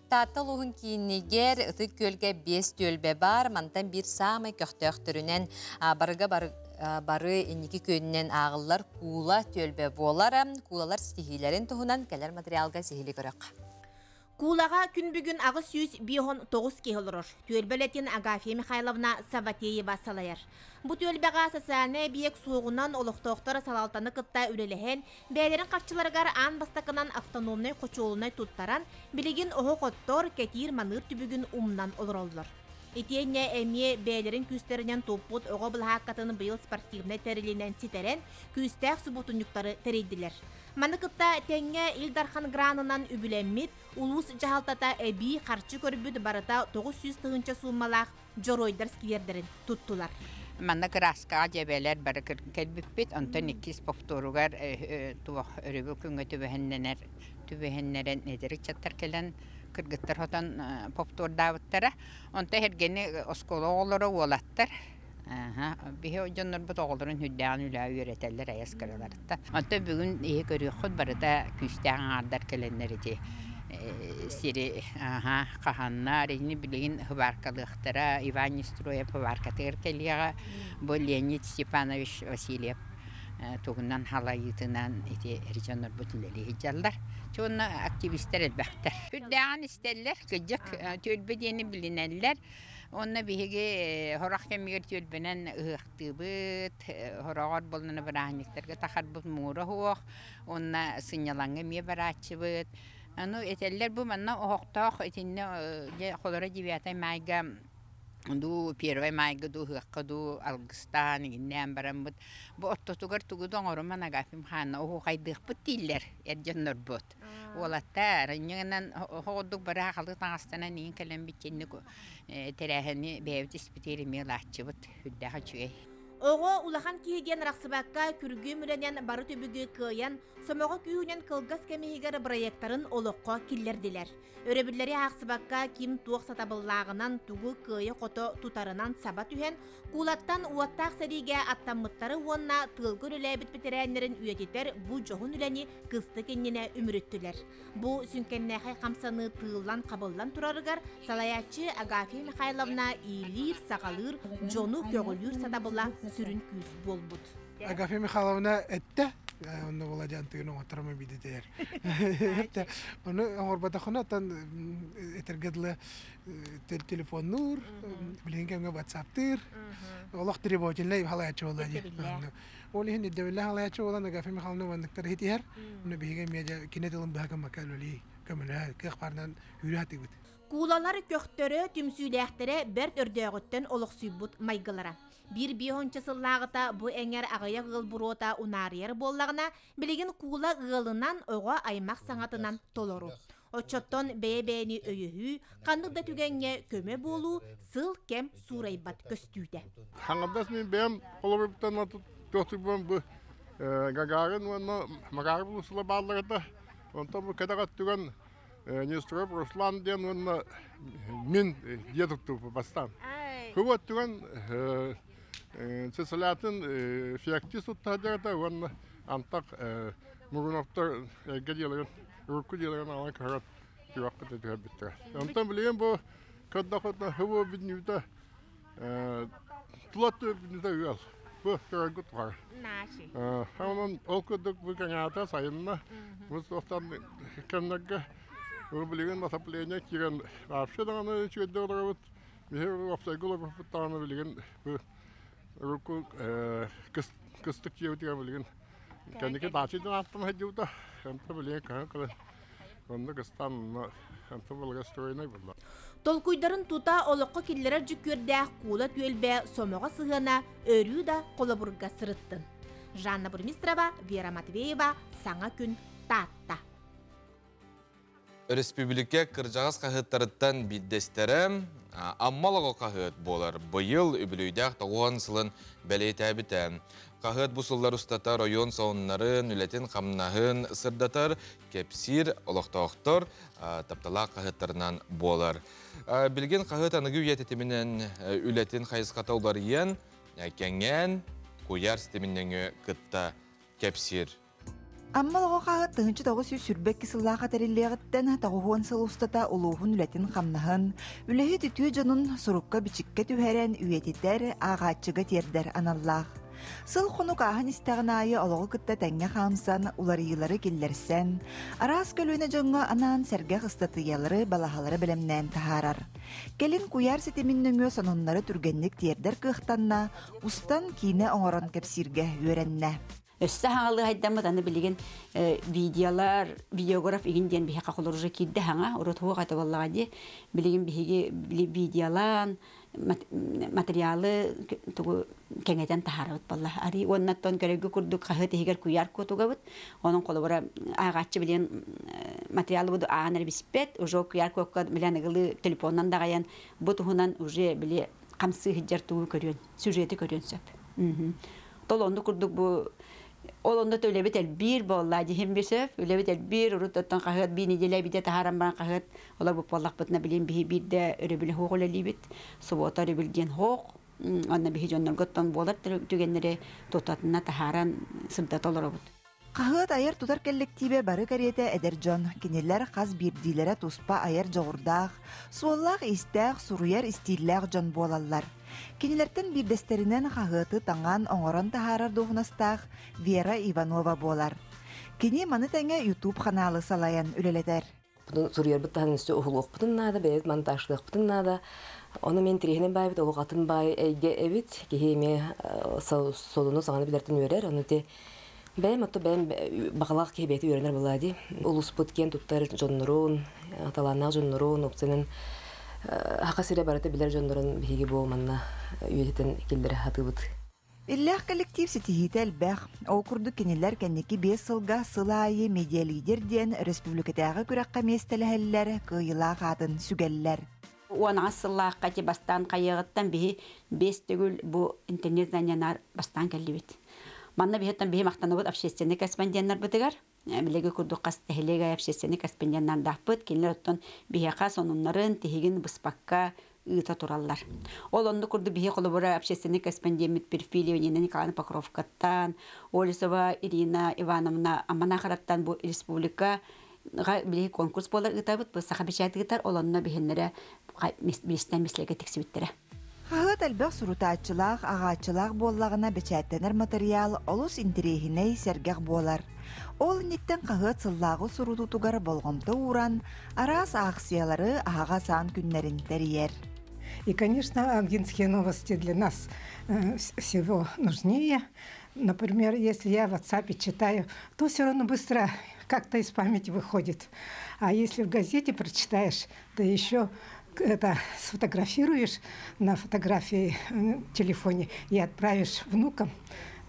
Таатта улууһун киинигэр Ытык Күөлгэ 5 түөлбэ бар. Мантан биир саамай көхтөөхтөрүнэн барыга бары, бары инники күөнүнэн ааҕыллар Куула түөлбэ буолар. Куулалар ситиһиилэрин туһунан кэлэр материалга сиһили көрөххө. Куулаҕа күн бүгүн 859 киһи олорор. Түөлбэ үлэтин Агафья Михайловна Савватеева салайар. Бу түөлбэҕэ социальнай эбийиэк суоҕунан олохтоохтор салалтаны кытта үлэлэһэн, бэйэлэрин харчыларыгар аан бастакынан автономнай хочуолунай туттаран, билигин оһох оттор, кэтиир-маныыр түбүгүн умнан олороллор. Итиэннэ эмиэ бэйэлэрин күүстэринэн туппут оҕо былаһааккатын быйыл спортивнай тэрилинэн ситэрэн, күүстээх субуотунньуктары тэрийдилэр. Маны кытта тэҥҥэ Ил Дархан гранынан үбүлэммит улуус дьаһалтата эбии харчы көрбүт барыта 900 тыһыынча сууммалаах дьоруойдар сквердэрин туттулар. Манна кырааскаҕа дьэбэлэр бары кэлбиппит. Онтон иккис повторугар туох өрөбүл күҥҥэ түбэһиннэнэр түбэһиннэрэн эдэр ыччаттар кэлэн кыргыттар хотон повтордаабыттара. Онтон эһэргэни оскуола оҕолоро уолаттар биһи дьоннорбут оҕолорун үрдээҕин үлэҕэ үөрэтэллэр айас кыраларыттан. Онтон бүгүн иһи көрүөххүт барыта күүстээх аҥаардар кэлэннэр ити сири хаһаннар ини билигин хыбааркалыахтара Иван Нестроев хыбааркатыгар кэлиэҕэ бу Леонид Степанович Васильев тугунан халайыытынан ити эр дьоннорбут үлэлии сылдьаллар. Уонна активистар элбэхтэр. Үрдээҕин истэллэр, кырдьык түөлбэ диэни билинэллэр. Уонна биһиги сорох кэмигэр түөлбэнэн ыһыахтыыбыт, сороҕор буоллаҕына бырааһынньыктарга тахарбыт муура суох, уонна сынньалаҥҥа эмиэ барааччыбыт. Аны этэллэр бу манна оһохтоох итиннэ дьэ холоро девятай маайга дуу первай маайга дуу ыһыахха дуу алгыстаан иҥиннээн бараммыт бу ортотугар тугу да оҥоруман Агафья Михайловна оһуохайдыахпыт дииллэр эр дьоннорбут. Уолаттар инньэ оҕордук бары сахалыы таҥастанан иин кэлэн биччинник тэрээһини бэйэбит испитигэр эмиэ ылааччыбыт үрдээх үчүгэй. Оҕо улахан киһи диэн арахсыбакка күргүөм үлэнэн бары түбүгү кыайан, сомоҕо күүһүнэн кылгас кэм иһигэр бырайыактарын олоххо киллэрдилэр. Өрөбүллэри аахсыбакка ким туох сатабыллааҕынан тугу кыайа-хото тутарынан саба түһэн, куулаттан уоттаах сэриигэ аттаммыттары уонна тыылга үлэлээбит бэтэрээннэрин үйэтитэр бу дьоһун үлэни кыстык иннинэ үмүрүттүлэр. Бу сүҥкэннээхэй хамсаныы тыыллан-хабыллан турарыгар салайааччы Агафья Михайловна иилиир-саҕалыыр, дьону көҕүлүүр сатабыла сүрүн күүс буолбут. Агафья Михайловна эттэ, онно Владян тыгын оҥотторума бидитээр. Ону оҥорботоххуна оттон этэргэ дылы телефоннуур, билигин кэмҥэ ватсаптыыр, олох требовательнай халаяччы буолла дии. Ол иһин ирдэбиллээх халаяччы буолан Агафья Михайловна манныктар иһитиһэр. Ону биһиги эмиэ кини тылын быһа гыммакка үлэлии, көмөлөһө, кыах баарынан үүрэ сатыыбыт. Куулалар көхтөрө, түмсүүлээхтэрэ бэрт өрдөөҕүттэн олохсуйбут майгылара. Биир биэһонча сыллааҕыта бу эҥэр аҕыйах ыал буруота унаарыйар буоллаҕына, билигин куула ыалынан оҕо аймах саҥатынан толору. Оччоттон бэйэ-бэйэни өйөһүү, ханнык да түгэҥҥэ көмө буолуу сыл кэм суурайбат көстүүтэ. Хаҥардас мин бэйэм холобурбуттан туохтуйбун бу Гагарин уонна Макаров улуусула бааллар этэ. Онтон бу кэтэх өттүгэн Нестеров Руслан диэн уонна мин дьиэ туттубуппут бастаан. Кыбы өттүгэн Цицилятын фиактист туттаһа уонна антах Мургуновтар эргэ дьиэлэрин урукку дьиэлэрин аҕалан көһөрөн түгэххэ түһэрбиттэрэ. Онтон билигин бу көрдөххүтүнэ хыбы бүтүннүүтэ тула бүтүннүүтэ ыал. Бу көрөргүт тухары. Онон ол курдук бу кэҥээтэ сайынна. Бу суохтан кэмнэргэ билигин отопление киирэн вообще даҕаны үчүгэйдик олоробут. Биһи уопсайга олорбуппут даҕаны билигин бу урукку кыстык дьиэбитигэр билигин кэнники даачыйдан ааттан сылдьыбыта. Онто билигин көһөн кэлэн онно кыстаан онно онто благостроенай буолла. Толкуйдарын тута олоххо киллэрэр дьүккүөрдээх куула түөлбэ сомоҕо сыһыана өрүү да холобурга сырыттын. Жанна Бурмистрова, Вера Матвеева, Саҥа күн, Таатта. Өрөспүүбүлүкэ кырдьаҕас хаһыаттарыттан биирдэстэрэ Амма олоҕо хаһыат буолар. Быйыл үбүлүөйдээх тоҕуһан сылын бэлиэтээбитэ. Хаһыат бу сыллар устата оройуон сонуннарын, үлэтин-хамнаһын сырдатар, кэпсиир олохтоохтор тапталаах хаһыаттарынан буолар. Билигин хаһыат аныгы үйэ тэтиминэн үлэтин хайысхата уларыйан, кэҥээн, куйаар ситимин нөҥүө кытта кэпсиир. Амма олоҕо хаһыат 1922 сыллаахха тэриллиэҕиттэн 90 сыл устата улууһун үлэтин-хамнаһын, үлэһит үтүө дьонун сурукка-бичиккэ түһэрэн үйэтитэр, ааҕааччыга тиэрдэр аналлаах. Сыл-хонук ааһан истэҕин аайы олоҕу кытта тэҥҥэ хаамсан, уларыйыылары киллэрсэн, араас көлүөнэ дьоҥҥо анаан сэргэх ыстатыйалары, балаһалары бэлэмнээн таһаарар. Кэлин куйаар ситимин нөҥүө сонуннары түргэнник тиэрдэр кыахтанна, устан киинэ оҥорон кэпсииргэ үөрэннэ. Өссө хаҥалыһайдаммыт аны билигин видеолар, видеограф игин диэн биһиэхэ холоружа киирдэ хаҥа, урут хуох этэ буоллаҕа дии. Билигин биһиги видеолаан материалы тугу кэҥэтэн таһаарабыт буолла. Ари уоннаттан көрөргө курдук хаһыат иһигэр куйаар куотугабыт. Онон холобура ааҕааччы билэн материалы буду аан эрэ биспэт, уже куйаар куокка билэн ыгылы телефонунан даҕайан бу туһунан уже били хамсыы сылдьар тугу көрүөн, сюжеты көрүөн сөп. Тол онну курдук бу ол онно үлэбит элбиир буолла дьиһим бир сөп үлэбит элбиир урут оттон хаһыат бии неделя бите таһааран баран хаһыат олор бу буоллахпытына билин биһи биирдэ өрөбүл хоох үлэлиибит субуота өрөбүл диэн хоох онно биһи дьоннорго оттон буолар түгэннэри тутатына таһааран сырдата олоробут. Хаһыат айар-тутар кэллэктиибэ бары кэриэтэ эдэр дьон. Кинилэр хас биирдиилэрэ туспа айар дьоҕурдаах, суоллаах-иистээх, суруйар истииллээх дьон буолаллар. Кинилэртэн биирдэстэринэн хаһыаты таҥан, оҥорон таһаарар дуоһунастаах Вера Иванова буолар. Кини маны тэҥэ YouTube ханаалы салайан үлэлэтэр. Суруйарбыт таһынан өссө уһулуохпутун наада, бэйэбит монтажлыахпытын наада. Ону мен тириһинэн баайбыт олох атын баай эйгэ эбит. Киһи эмиэ солуну саҥаны билэртэн үөрэр. Ону ити бэйэм отто бэйэм баҕалаах киһи бэйэтэ үөрэнэр буолаа дии. Улууспут киэн туттар дьоннорун, талааннаах дьоннорун, опцияның Саха сирэ барыта билэр дьоннорун биһиги бу манна үйэтитэн киллэрэ сатыыбыт. Иллээх коллектив ситиһиитэ элбэх. Ол курдук кинилэр кэнники 5 сылга сыл аайы медиалидер диэн өрөспүүбүлүкэтээҕи күрэххэ миэстэлэһэллэр, кыайыылаах аатын сүгэллэр. 10 сыллаахха ити бастаан хайыаҕыттан биһи 5 төгүл бу интернет знанияны бастаан кэллибит. Манна биһиттэн биһи махтанабыт общественный корреспонденнарбытыгар. Билиги курдук хас нэһилиэгэ общественный корреспонденнардаахпыт. Кинилэр оттон биһиэхэ сонуннарын, тиһигин быспакка ыыта тураллар. Ол оннук курдук биһи холобура общественный корреспондеммит Перфильева Нина Николаевна Покровкаттан, Олесова Ирина Ивановна Амманахараттан бу республика билиги конкурс буолар ыытабыт, бу саха бэчээт ыытар, ол онно биһиннэрэ биристэн мислэгэ тиксибиттэрэ. Хаһыат элбэх сурутааччылаах, аҕааччылаах буоллаҕына бэчээттэнэр матырыйаал олус интэриэһинэй, сэргэх буолар. Ол инниттэн хаһыат сыллааҕы сурутуутугар болҕомто ууран, араас аахсыйалары аһаҕас аан күннэрин тэрийэр. И, конечно, Амгинские новости для нас всего нужнее. Например, если я в WhatsApp читаю, то все равно быстро как-то из памяти выходит. А если в газете прочитаешь, то еще это сфотографируешь на фотографии в телефоне и отправишь внукам,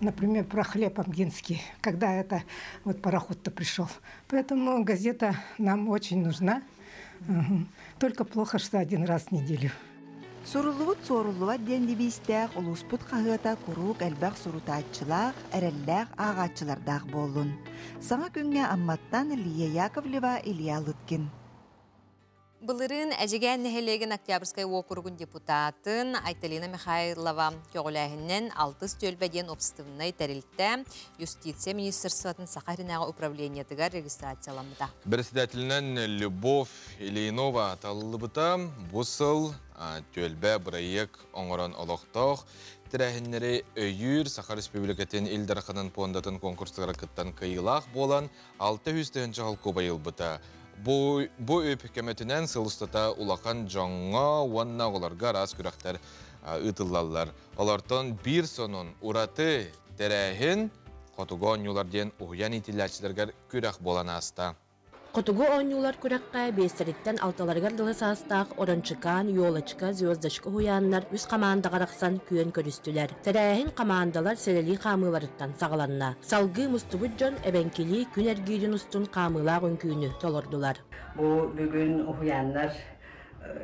например, про хлеб амгинский, когда это вот пароход-то пришел. Поэтому газета нам очень нужна. Только плохо, что один раз в неделю. Суруллубут суоруллубат диэн девизтээх улууспут хаһыата куруук элбэх сурутааччылаах, эрэллээх ааҕааччылардаах буоллун. Саҥа күҥҥэ Амматтан Лия Яковлева, Илья Лыткин. Былырыын Эдьигээн нэһилиэгин Октябрьскай уокуругун депутатын Айталина Михайлова көҕүлээһининэн Алтыс түөлбэ диэн уопсастыбаннай тэрилтэ юстиция министерствотын Саха сиринээҕи управлениетыгар регистрацияламмыта. Председателинэн Любовь Ильинова талыллыбыта. Бу сыл түөлбэ бырайыак оҥорон олохтоох тэрээһиннэри өйүүр Саха Республикатын Ил Дарханын пуондатын конкурсугар кыттан кыайыылаах буолан 600 тыһыынча холкуобай ылбыта. Бу үп көмөтүнэн сыл устата улахан дьоҥҥо уонна оҕолорго араас күрэхтэр ыытыллаллар. Олортон биир сонун ураты тэрээһин Хотугу оонньуулар диэн уһуйаан иитиллээччилэригэр күрэх буолан ааста. Хотугу оонньуулар күрэххэ биэстэриттэн алталарыгар дылы саастаах Орончикаан, Елочка, Звездочка уһуйааннар үс хамаандаҕа арахсан күөн көрүстүлэр. Тэрээһин хамаандалар сэлэлии хаамыыларыттан саҕаланна. Салгыы мустубут дьон эбэҥкилии күн эргиирин устун хаамыылаах үҥкүүнү толордулар. Бу бүгүн уһуйааннар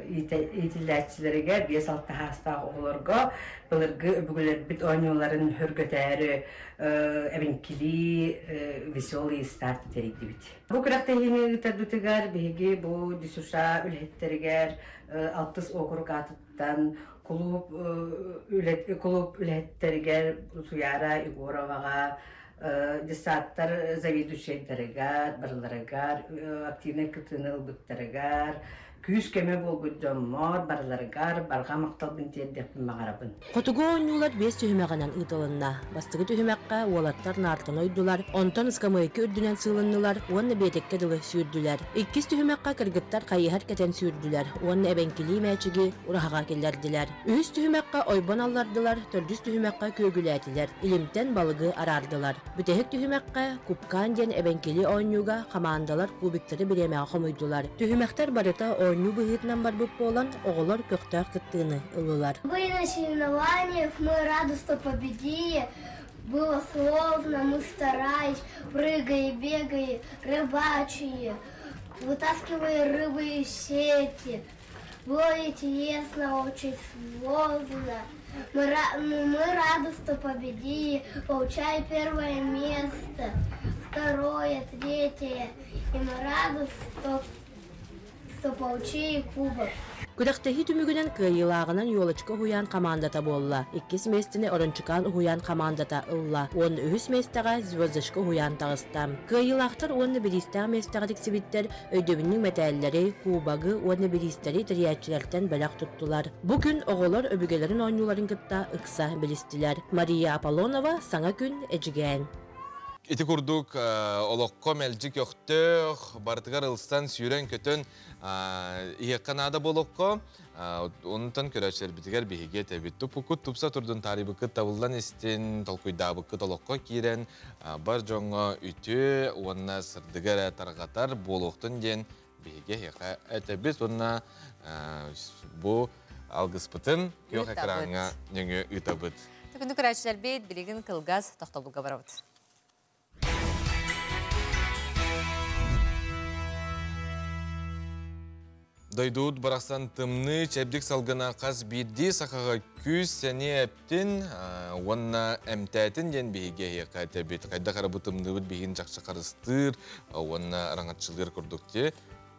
иитиллээччилэригэр 5-6 саастаах оҕолорго былыргы өбүгэлэрбит оонньууларын хөргөтөөрү эбэҥкилии веселый старт тэрийдибит. Бу күрэхтэһиини ыытарбытыгар биһиги бу ДЮСШ үлэһиттэригэр алтыс уокурук аатыттан кулууп кулууп үлэһиттэригэр Туяра Егороваҕа, Детсадтар заведующайдарыгар, барыларыгар, активнай кытыыны ылбыттарыгар, күүс көмө буолбут дьоммор, барыларыгар барҕа махталбын тиэрдиэхпин баҕарабын. Хотугу оонньуулар биэс түһүмэҕинэн ыытылынна. Бастакы түһүмэххэ уолаттар наартаны ойдулар, онтон ыскамыайка үрдүнэн сыылыннылар уонна биэтэккэ дылы сүүрдүлэр. Иккис түһүмэххэ кыргыттар хайыһар кэтэн сүүрдүлэр уонна эбэҥкилии мээчиги ураһаҕа киллэрдилэр. Үһүс түһүмэххэ ойбон аллардылар, төрдүс түһүмэххэ күөгүлээтилэр, илимтэн балыгы араардылар. Бүтэһик түһүмэххэ Купкаан диэн эбэҥкилии оонньууга хамаандалар кубиктары бириэмэҕэ хомуйдулар. Түһүмэхтэр барыта оонньуу быһыытынан барбыт буолан, оҕолор көхтөөх кыттыыны ыллылар. Были на соревнованиях, мы рады, что победили. Было сложно, мы старались, прыгая, бегая, рыбачили, вытаскивая рыбы из сети. Было интересно, очень сложно. Мы рады, что победили, получая первое место, второе, третье. И мы рады, что получили кубок. Күрэхтэһии түмүгүнэн кыайыылааҕынан Елочка уһуйаан хамаандата буолла. Иккис миэстэни Орончукаан уһуйаан хамаандата ылла. Уонна үһүс миэстэҕэ Звездочка уһуйаан таҕыста. Кыайыылаахтар уонна бириистээх миэстэҕэ тиксибиттэр өйдөбүнньүк мэтээллэри, кубогы уонна бириистэри тэрийээччилэртэн бэлэх туттулар. Бу күн оҕолор өбүгэлэрин оонньууларын кытта ыкса билистилэр. Мария Аполлонова, Саҥа күн, Эдьигээн. Ити курдук олоххо мэлдьи көхтөөх, барытыгар ылсан, сүүрэн-көтөн иһиэххэ наада буолуохха. Онтон көрөөччүлэрбитигэр биһиги этэбит. Туппуккут тупса турдун таарыйбыккыт табыллан истин, толкуйдаабыккыт олоххо киирэн, бар дьоҥҥо үтүө уонна сырдыгы эрэ тарҕатар буолуохтун диэн биһиги эһиэхэ этэбит уонна бу алгыспытын күөх экраҥҥа нөҥүө ыытабыт. Күндү көрөөччүлэрбит, билигин кылгас тохтобулга барабыт. Дойдуут барахсан тымныы чэбдик салгына хас биирдии сахаҕа күүс сэниэ эптин уонна эмтээтин диэн биһиги эһиэхэ этэбит. Хайдах эрэ бу тымныыбыт биһигин чахчы харыстыыр уонна араҥаччылыыр курдук дии.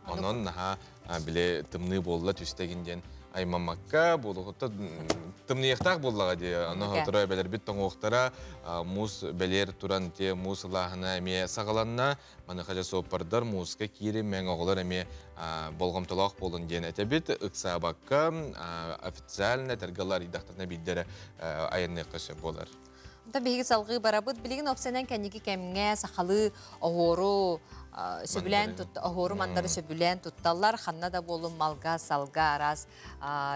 Онон наһаа били тымныы буолла түстэгин диэн аймаммакка буолуохта тымныйыахтаах буоллаҕа дии. Ону сотору эбэлэрбит тоҥуохтара муус бэлиэр туран те муус ылааһына эмиэ саҕаланна. Маныаха дьэ суоппардар мууска кииримэҥ, оҕолор эмиэ болҕомтолоох буолун диэн этэбит. Ыксаабакка официально этэргэ арыйдахтарына биирдэрэ айанныахха сөп буолар. Онтон биһиги салгыы барабыт. Билигин опсанан кэнники кэмҥэ сахалыы оһуору сөбүлээн тут оһуору мандары сөбүлээн тутталлар. Ханна да буолун малга, салга араас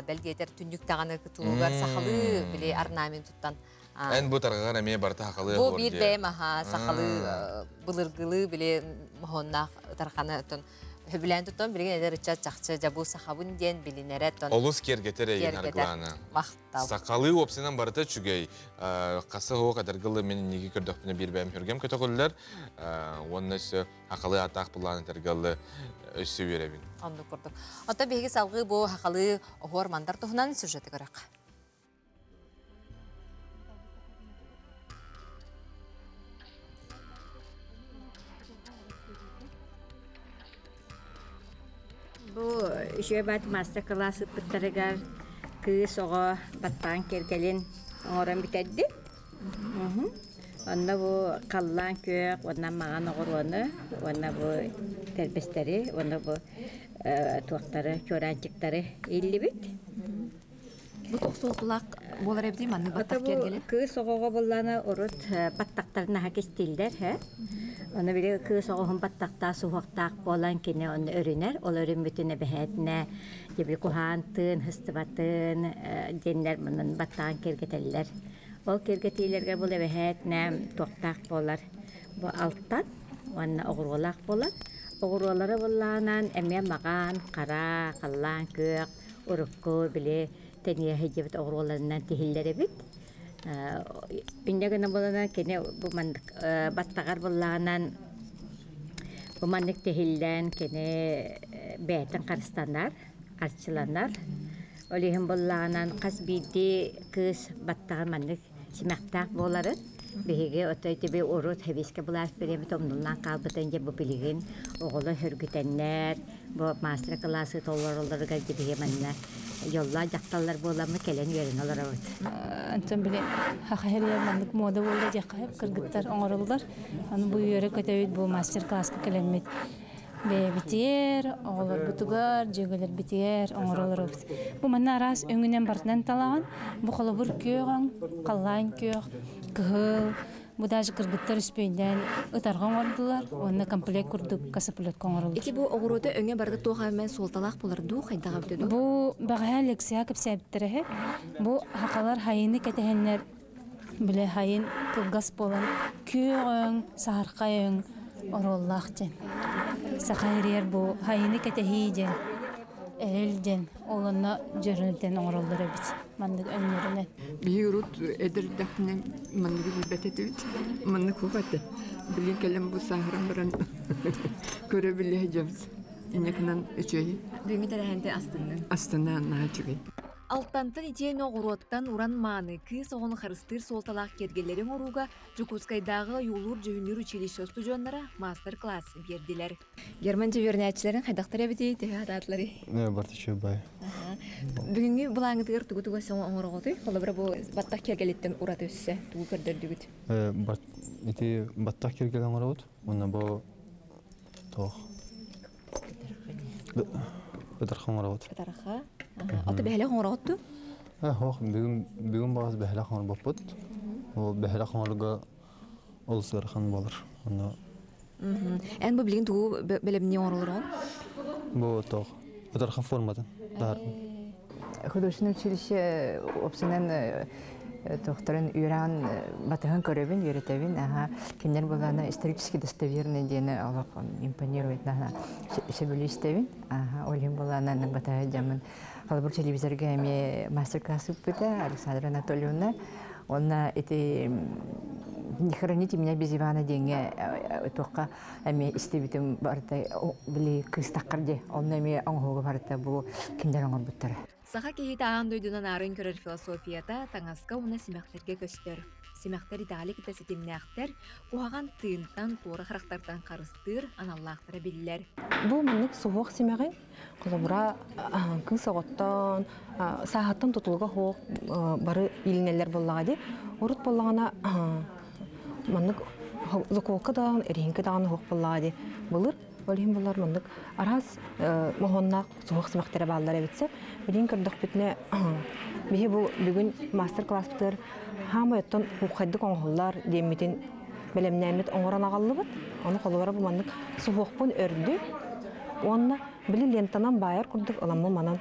бэлгиэтэр түннүк даҕаны кытылыгар сахалыы били орнамент туттан. Эн бу тарҕаҕар эмиэ барыта сахалыы Бу биир бэйэм аха сахалыы былыргылыы били моһуоннаах ытарханы оттон хөбүлээн туттан билигин эдэр ыччат чахчы дьабу сахабын диэн билинэрэ тон Олус киэргэтэр эйин аргылаана. Махтал. Сахалыы уопсайынан барыта үчүгэй. Хаса суох эдэргылы мин инники көрдөхпүнэ биир бэйэм хүргэм көтөҕүллэр. Уонна өссө хахалыы аатаах былаан этэргэлы өссө үөрэбин. Оннук курдук. Оттон биһиги салгыы бу хахалыы оһуор мандар туһунан сюжеты көрөх. Бу үчүгэй баат мастер-класс ыппыттарыгар кыыс оҕо баттаан киэргэлин оҥорон бүтэрдим. Онно бу халлаан күөх уонна маҥан оҕуруону уонна бу тэрбэстэри уонна бу туохтары чуораанчыктары ииллибит. Бу тохсуолтулаах буолар эбитий маннык баттах киэргэлэ? Кыыс оҕоҕо буллаана урут баттахтарын наһаа кистииллэр һэ. Ону били кыыс оҕоһун баттахтаах суһуохтаах буолан кини ону өрүнэр. Ол өрүммүтүн эбэһээтинэ дьэби куһаан тыын, һыстыбатын диэннэр муннун баттаҕын киэргэтэллэр. Ол киэргэтиилэргэ бул эбэһээтинэ туохтаах буолар. Бу алтан уонна оҕуруолаах буолар. Оҕуруолары буллаанан эмиэ маҕан, хара, халлаан күөх, урукку били тэнийэ сылдьыбыт оҕуруоларынан тиһиллэр эбит. Инньэ гына буоланан кини бу маннык баттаҕар буллаҕынан бу маннык тиһиллэн кини бэйэтин харыстанар, арчыланар. Ол иһин буллаҕынан хас биирдии кыыс баттаҕар маннык симэхтээх буоларын биһиги отой тиби урут хэбиискэ былаас бириэмэтэ умнуллан хаалбытын дьэ бу билигин оҕолор хөргүтэннэр бу мастер-классы толороллоругар дьэ биһи манна Дьоллоох дьахталлар буоламмыт кэлэн үөрэнэ олоробут. Онтон били саха сиригэр маннык муода буолла диэххэ сөп, кыргыттар оҥороллор. Аны бу үөрэ көтөбүт бу мастер-класска кэлэммит бэйэбитигэр, оҕолорбутугар, дьүөгэлэрбитигэр оҥоролоробут. Бу манна араас өҥүнэн барытынан талаҕын. Бу холобур күөх өҥ, халлаан күөх, кыһыл, Бу даже кыргыттар үспүйдээн ытарҕа оҥордулар уонна комплект курдук косоплетка оҥороллор. Ити бу оҕуруота өҥө барыта туох эмэ суолталаах буолар дуу, хайдаҕа эбитэ дуу? Бу бэҕэһээ лекция кэпсээбиттэр эһэ. Бу хахалар хайыны кэтэһэннэр бile хайын кылгас буолан күөх өҥ, саһархай өҥ оруоллаах диэн. Саха ириэр бу хайыны кэтэһии диэн, эрэл диэн ол онно дьөрүлтэн оҥороллор эбит маннык өҥнөрүнэн. Биһи урут эдэрдэхпинэ манныгы билбэт этибит. Маннык суох этэ. Билигин кэлэн бу сааһыран баран көрө билэ сылдьабыт. Инньэ гынан үчүгэй. Бүгүҥҥү тэрээһинтэн астынныҥ? Астына наһаа үчүгэй. Алтантан итиэннэ оҕуруоттан уран мааны, кыыс оҕону харыстыыр суолталаах киэргэллэри оҥорууга Дьокуускайдааҕы ойуулуур-дьүһүннүүр училище устудьуоннара маастар-класс биэрдилэр. Герман дьүһүөрнээччилэрин хайдахтар эбитий, төһө хатаатыларый? Барта үчүгэй. Бүгүҥҥү былааҥҥытыгар тугу-тугу оҥороҕутуй? Холобура, бу баттах киэргэлиттэн ураты өссө тугу көрдөрдүгүт? Ити баттах киэргэл оҥоробут. Уонна бу туох ытарха оҥоробут. Ытарха. Ото бэһэлэх оҥороҕут дуу? Хоох, бүгүн бүгүн баҕас бэһэлэх оҥорбоппут. Ол бэһэлэх оҥорго олус ыарахан буолар. Онно Эн бу билигин тугу бэлэмнии оҥороллороҕун? Бу туох ытархан форматын таһаарбын. Художественное училище опсунан тохторун үөрэҕин батыһан көрөбүн, үөрэтэбин. Аха, кинилэр былаана исторически достоверный диэни олох импонирует наһаа сөбүлүү истэбин. Аха, ол иһин былаана батыһа дьаммын. Холобур телевизорга эмиэ мастер-класс ыыппыта Александра Анатольевна. Уонна ити «Не храните меня без Ивана» диэҥҥэ туохха эмиэ истибитим барыта били кыыстаххар дии онно эмиэ оҥоһууга барыта бу кинилэр оҥорбуттара. Саха киһитэ аан дойдунан аарын көрөр философията таҥаска уонна симэхтэргэ көстөр. Симэхтэр итэҕэли кытта ситимнээхтэр, куһаҕан тыынтан, туора харахтартан харыстыыр аналлаахтара биллэр. Бу маннык суһуох симэҕин Холобура, кыыс оҕоттон, сааһыттан тутулуга суох бары иилинэллэр буоллаҕа дии. Урут буоллаҕына маннык заколка даҕаны, эриһиҥкэ даҕаны суох буоллаҕа дии. Былыр, ол иһин буоллар маннык араас моһуоннаах суһуох симэхтэрэ бааллар эбит. Билигин көрдөхпүтүнэ, биһи бу бүгүн мастер-класспытыгар хаамай оттон кууххайдык оҥоһуллар диэммитин бэлэмнээммит оҥорон аҕаллыбыт. Ону холобура бу маннык суһуохпун өрдү уонна били лентанан баайар курдук ыламмын манан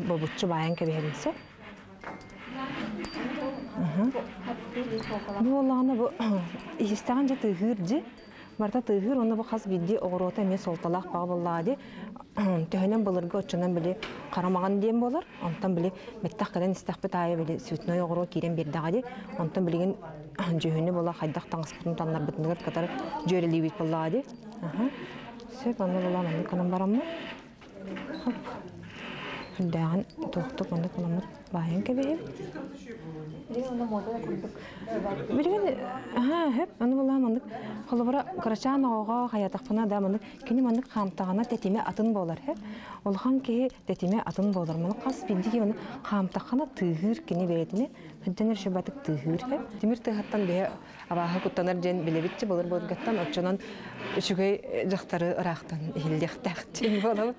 бобуччу баайан кэбиһэбин сөп. Бу буоллаҕына бу иһистэҕин дьэ тыаһыыр дьи. Барыта тыаһыыр уонна бу хас биирдии оҕуруота эмиэ суолталаах баҕа буоллаҕа дии. Төһөнөн былыргы оччонон били харамаҕан диэн буолар. Онтон били бэттэх кэлэн истэхпит аайы били цветной оҕуруо киирэн биэрдэҕэ дии. Онтон билигин дьүһүнү була хайдах таҥаспытын таннарбытыныгар кытары дьүөрэлиибит буоллаҕа дии. Сөп, онно була маннык гынан бараммын. Хоп. Үрдээҕин туохтук маннык буламмыт баайан кэбиһэбит. Билигин аһаа, хөп, аны була маннык холобура кырачаан оҕоҕо хайатахпына да маннык кини маннык хаамтаҕына тэтимэ атын буолар хөп. Улахан киһи тэтимэ атын буолар. Маны хас биирдии киһи маны хаамтаххына тыаһыыр кини бэйэтини сылдьан эрэ тыаһыыр хөп. Тимир тыаһыттан биһи абааһы куттанар диэн билэбитчи былыр былыргаттан оччонон үчүгэй дьахтары ыраахтан иһиллиэхтээх диэн буолабыт.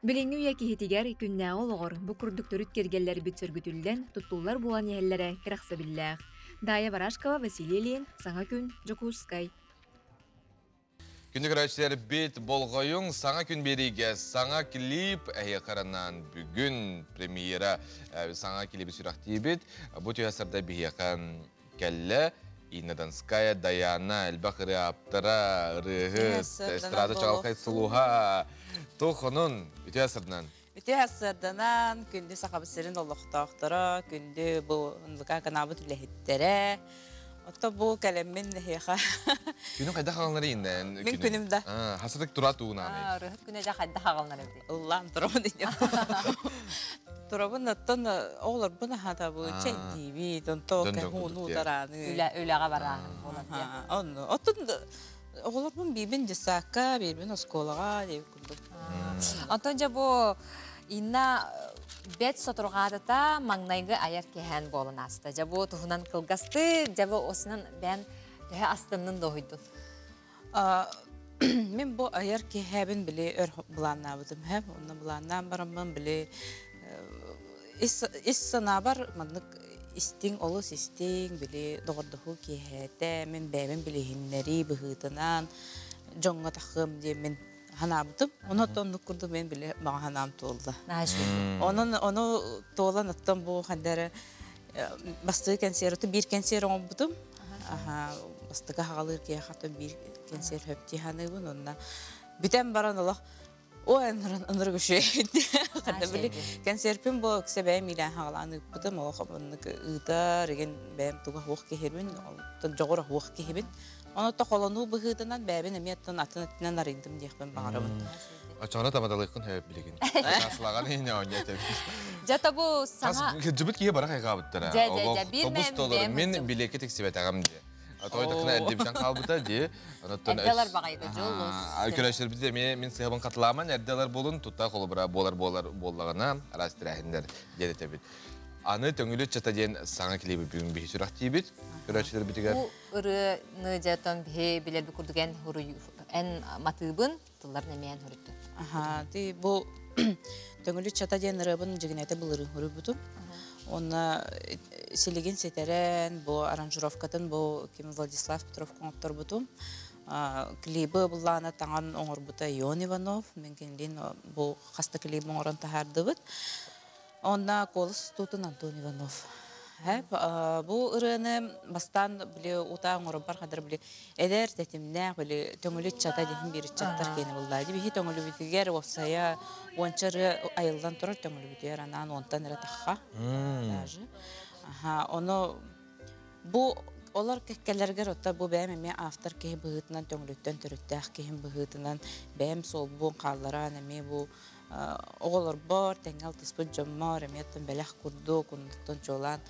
Билиҥҥи үйэ киһитигэр күннээҕи олоҕор бу курдук төрүт киэргэллэрбит сөргүтүллэн туттуллар буолан иһэллэрэ кэрэхсэбиллээх. Дая Барашкова, Василий Ильин, Саҥа күн, Дьокуускай. Күндү көрөөччүлэрбит, болҕойуҥ, саҥа күн биэриигэ саҥа клип эһиэхэ бүгүн премьера саҥа клиби сүрэхтиибит. Бу түһэ сарда биһиэхэ кэллэ. Инна Донская, Даяна, элбэх ырыа ааптара, ырыаһыт, эстрада чаҕылхай сулуһа. Туох онун үтүө сырдынан. Үтүө сырданан, күндү Сахабыт сирин олохтоохторо, күндү бу НВК каналбыт үлэһиттэрэ. Отто бу кэлэммин эһиэхэ. Күнү хайдах аҕалнар иннен? Мин күнүм да. Хасытык тура туунааны. Ырыһыт күнэ дьэ хайдах аҕалнар эбит. Ыллаан турабын Турабын оттон оҕолорбун аһатабы, чэйдиибит, онто кэһууну тарааны. Үлэҕэ барааһын буолар. Онно. Оттон оҕолорбун биирбин дьыссаакка, биирбин оскуолаҕа диэбит курдук. Онтон дьэ бу Инна Бэт соторҕаатата маҥнайгы айар киэһээн буолан ааста. Дьэ бу туһунан кылгастык, дьэ бу осунан бэйэн төһө астыннын дуоһуйдун? Мин бу айар киэһээбин били өр былааннаабытым һэ. Онно былааннаан бараммын били ис санаабар маннык истиҥ, олус истиҥ, били доҕордоһуу киэһээтэ, мин бэйэбин билиһиннэрии быһыытынан дьоҥҥо тахыам диэммин ханаабытым. Ону оннук курдук мен били баҕа ханаам туолла. Онон ону туолан оттон бу ханна бастыы кэнсиэр биир кэнсиэр оҥорбутум. Бастакы хаҕалыыр киһиэхэ биир кэнсиэр хөптии ханыыбын. Онно бүтэн баран олох ой ынырык үчүгэй. Ханна били кэнсиэрпин бу өксө бэйэм иилээн хаҕалаан ыыппытым. Олох оннук ыытар, игин бэйэм туга хуох киһибин, дьоҕура хуох киһибин. Ону то холонуу быһыытынан бэйэбин эмиэ атын өттүнэн арыйдым диэхпин баҕарабын. Очоҕуна табадалыыккын хөп билигин. Сааслаҕан иһине оонньо этэбин. Дьэ тобу саҥа Кырдьыбыт киһи бара хайҕаабыттара. Дьэ, дьэ, дьэ, биир Тобус мэм толору. бэйэм Мин билиэккэ тиксибэтэҕим дии. Той такына эрдибитен хаалбыта дии. Онуттан Эрдэлэр баҕайыга дьоллус. Көрөшөрбүт эмиэ мин сыһабын хатылааман эрдэлэр болун тута холобура буолар буолар буоллаҕына араас тэрээһиннэр диэн этэбит. Аны төҥүлү чата диэн саҥа клиби бүгүн биһи сүрэхтиибит. Көрөөччүлэрбитигэр Бу ырыаны дьэтон биһи билэрби курдук эн хуруй эн матыыбын тылларын эмиэ эн хуруйдун. Аха, ти бу төҥүлү чата диэн ырыабын дьигинэтэ былырыын хуруйбутум. Онно силигин ситэрэн, бу аранжировкатын бу ким Владислав Петров оҥотторбутум. Клибы буллаана таҥан оҥорбута Ион Иванов. Мен кинилин бу хаста клип оҥорон таһаардыбыт. Онна куолас устуутун Антон Иванов. Бу ырыаны бастаан били утаа оҥоробар хадыр били эдэр тэтимнээх били төҥүлү чата диһин биир ыччаттар киэни буллаа. Биһи төҥүлүбүтүгэр уопсайа уонча ырыа айыллан турар төҥүлүбүтүгэр анаан уонтан эрэ тахха. Даже. Аха, ону бу олор кэккэлэргэр отта бу бэйэм эмиэ автор киһи быһыытынан төҥүлүттэн төрүттээх киһим быһыытынан бэйэм суолбун хаалларан эмиэ бу оҕолорбор тэҥҥэ алтыспыт дьоммор эмиэ оттон бэлэх курдук оннуттан чуолаан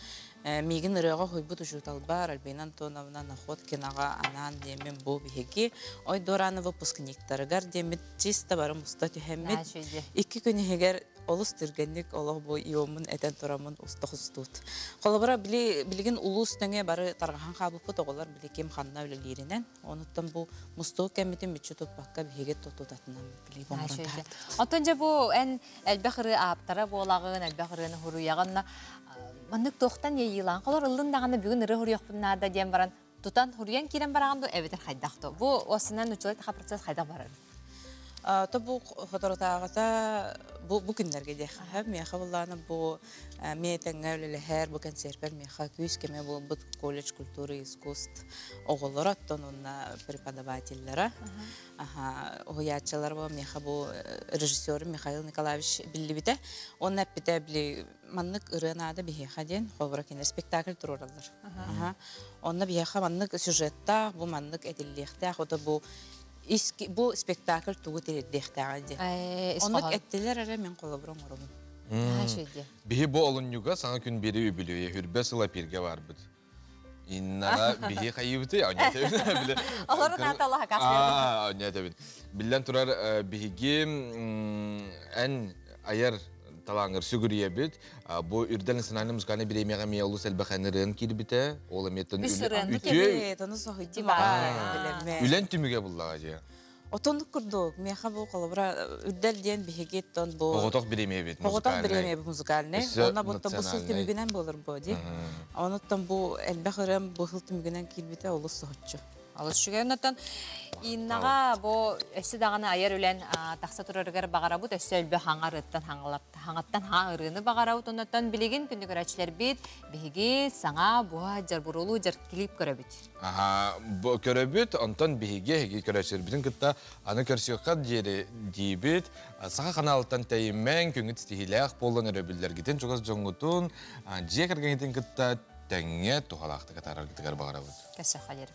миигин ырыаҕа уһуйбут учууталбар Альбина Антоновна Находкинаҕа анаан диэммин бу биһиги Ой Дуорааны выпускниктарыгар диэммит чисто бары муста түһэммит икки күн иһигэр олус түргэнник олох бу иоммун этэн тураммын уста хустуут. Холобура били билигин улуус төҥө бары тарҕаһан хаалбыппыт оҕолор били ким ханна үлэлииринэн онуттан бу мустуу кэммитин мүччү туппакка биһиги тутатынан били оҥорон таһаардыбыт. Оттон дьэ бу эн элбэх ырыа ааптара буолаҕын, элбэх ырыаны хуруйаҕын маннык туохтан иэйиилаан холор ыллын даҕаны бүгүн ырыа хуруйахпын наада диэн баран тутан хуруйан киирэн бараҕын дуу эбэтэр хайдах дуу? Бу осынан учуолай таха процесс хайдах барар? То бу хоторотааҕыта бу бу күннэргэ диэххэ миэхэ буллаана бу миэтэҥҥэ үлэлэһэр бу концертпэр миэхэ күүс кэмэ буолбут колледж культуры и искусств оҕолоро оттон уонна преподавателлара уһуйааччылар бу миэхэ бу режиссер Михаил Николаевич биллибитэ уонна эппитэ били маннык ырыа наада биһиэхэ диэн холобура кинилэр спектакль туруораллар онно биһиэхэ маннык сюжеттаах бу маннык этиллиэхтээх ото бу бу спектакль тугу тириэрдиэхтээҕэ диэн. Оннук эттилэр эрэ мин холобура оҥоробун. Биһи бу олунньуга саҥа күн бири үбүлүөйэ хүрбэ сыл эпиргэ барбыт. Иннара биһи хайыбыты онньатабын. Олору нааталаха каспиябын. Онньатабын. Биллэн турар биһиги эн айар талааңыр сүгүрүйэбит. Бу үрдэл национальный музыкальный бириэмиэҕэ эмиэ олус элбэх ырыан киирбитэ. Ол эмиэттэн үтүө үлэн түмүгэ буллаҕа дьиэ. Отоннук курдук, миэхэ бу холобура үрдэл диэн биһиги тон бу Оҕотох бириэмиэбит Оҕотох бириэмиэбит музыкальный. Онно бу бу сыл түмүгүнэн буолар бу дии. Онуттан бу элбэх ырыам бу сыл түмүгүнэн киирбитэ олус соһуччу. Олус үчүгэй. Оннуттан Иннаҕа бу өссө даҕаны айар үлэн тахса турарыгар баҕарабыт, өссө өлбө хаҥарыттан хаҥаттан хаҥа ырыаны бағарабыт. Оннуттан билигин күндү көрөөччүлэрбит биһиги саҥа буһа жарбурулуу жар клип көрөбүт. Аха, бу көрөбүт, онтон биһиги эһиги көрөөччүлэрбитин кытта аны көрсүөххэ диэри диибит. Саха каналыттан тэйиммэҥ, күҥҥүт ситиһиилээх буолан өрөбүллэргитин чугас дьоҥҥутун, дьиэ кэргэҥҥитин кытта тэҥҥэ туһалаахтык атаараргытыгар баҕарабыт. Көрсүөххэ диэри.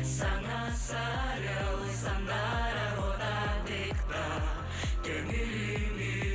Саҥа сарыал сандара рота тыкта, Төҥүлүмү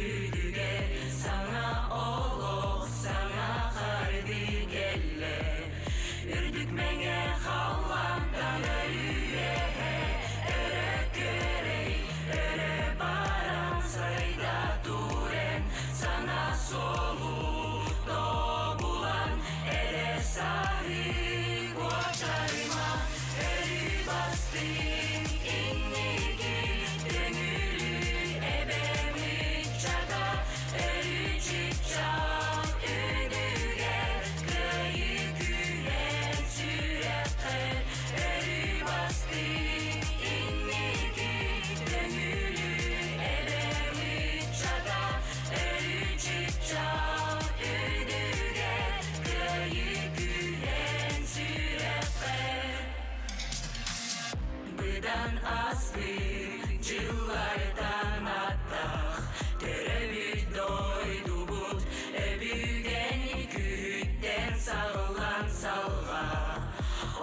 Сайдан аспыт дьыллартан аттах Төрөбүт дойдубут өбүгэн күһүттэн саҕыллан салҕа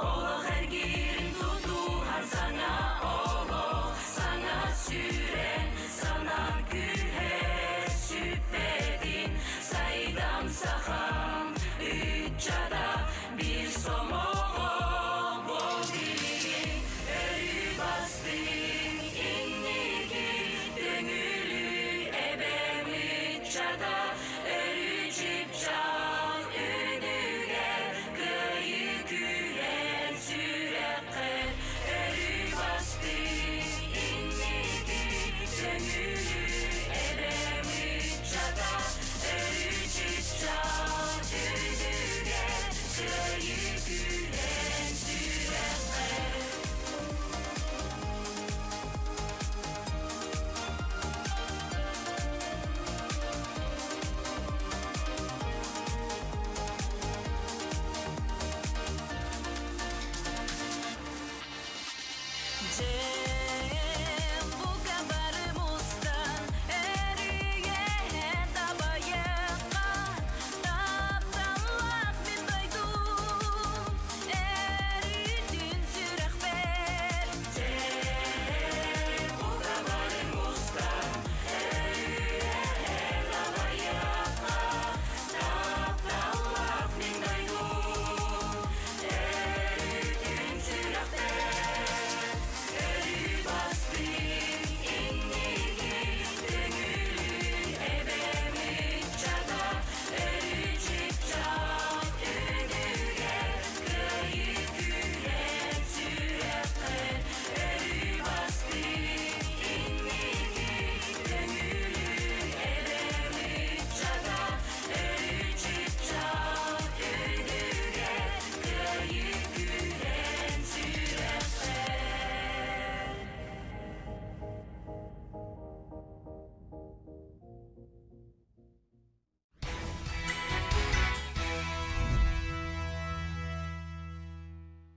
Олох эргиирин тутуһан саҥа олох саҥа сүүрэн санаан күүһэ сүппэтин Сайдам сахам ыччата биир сомоҕо буол билигин Өрүү бастыҥ инники Төҥүлү эбэм ыччата өрүү чыпчаал үрдүгэр Кыайыы күүһэн сүрэххэр өрүү бастыҥ инники Төҥүлү эбэм ыччата өрүү чыпчаал үрдүгэр Кыайыы күүһэн сүрэххэр. Дьэ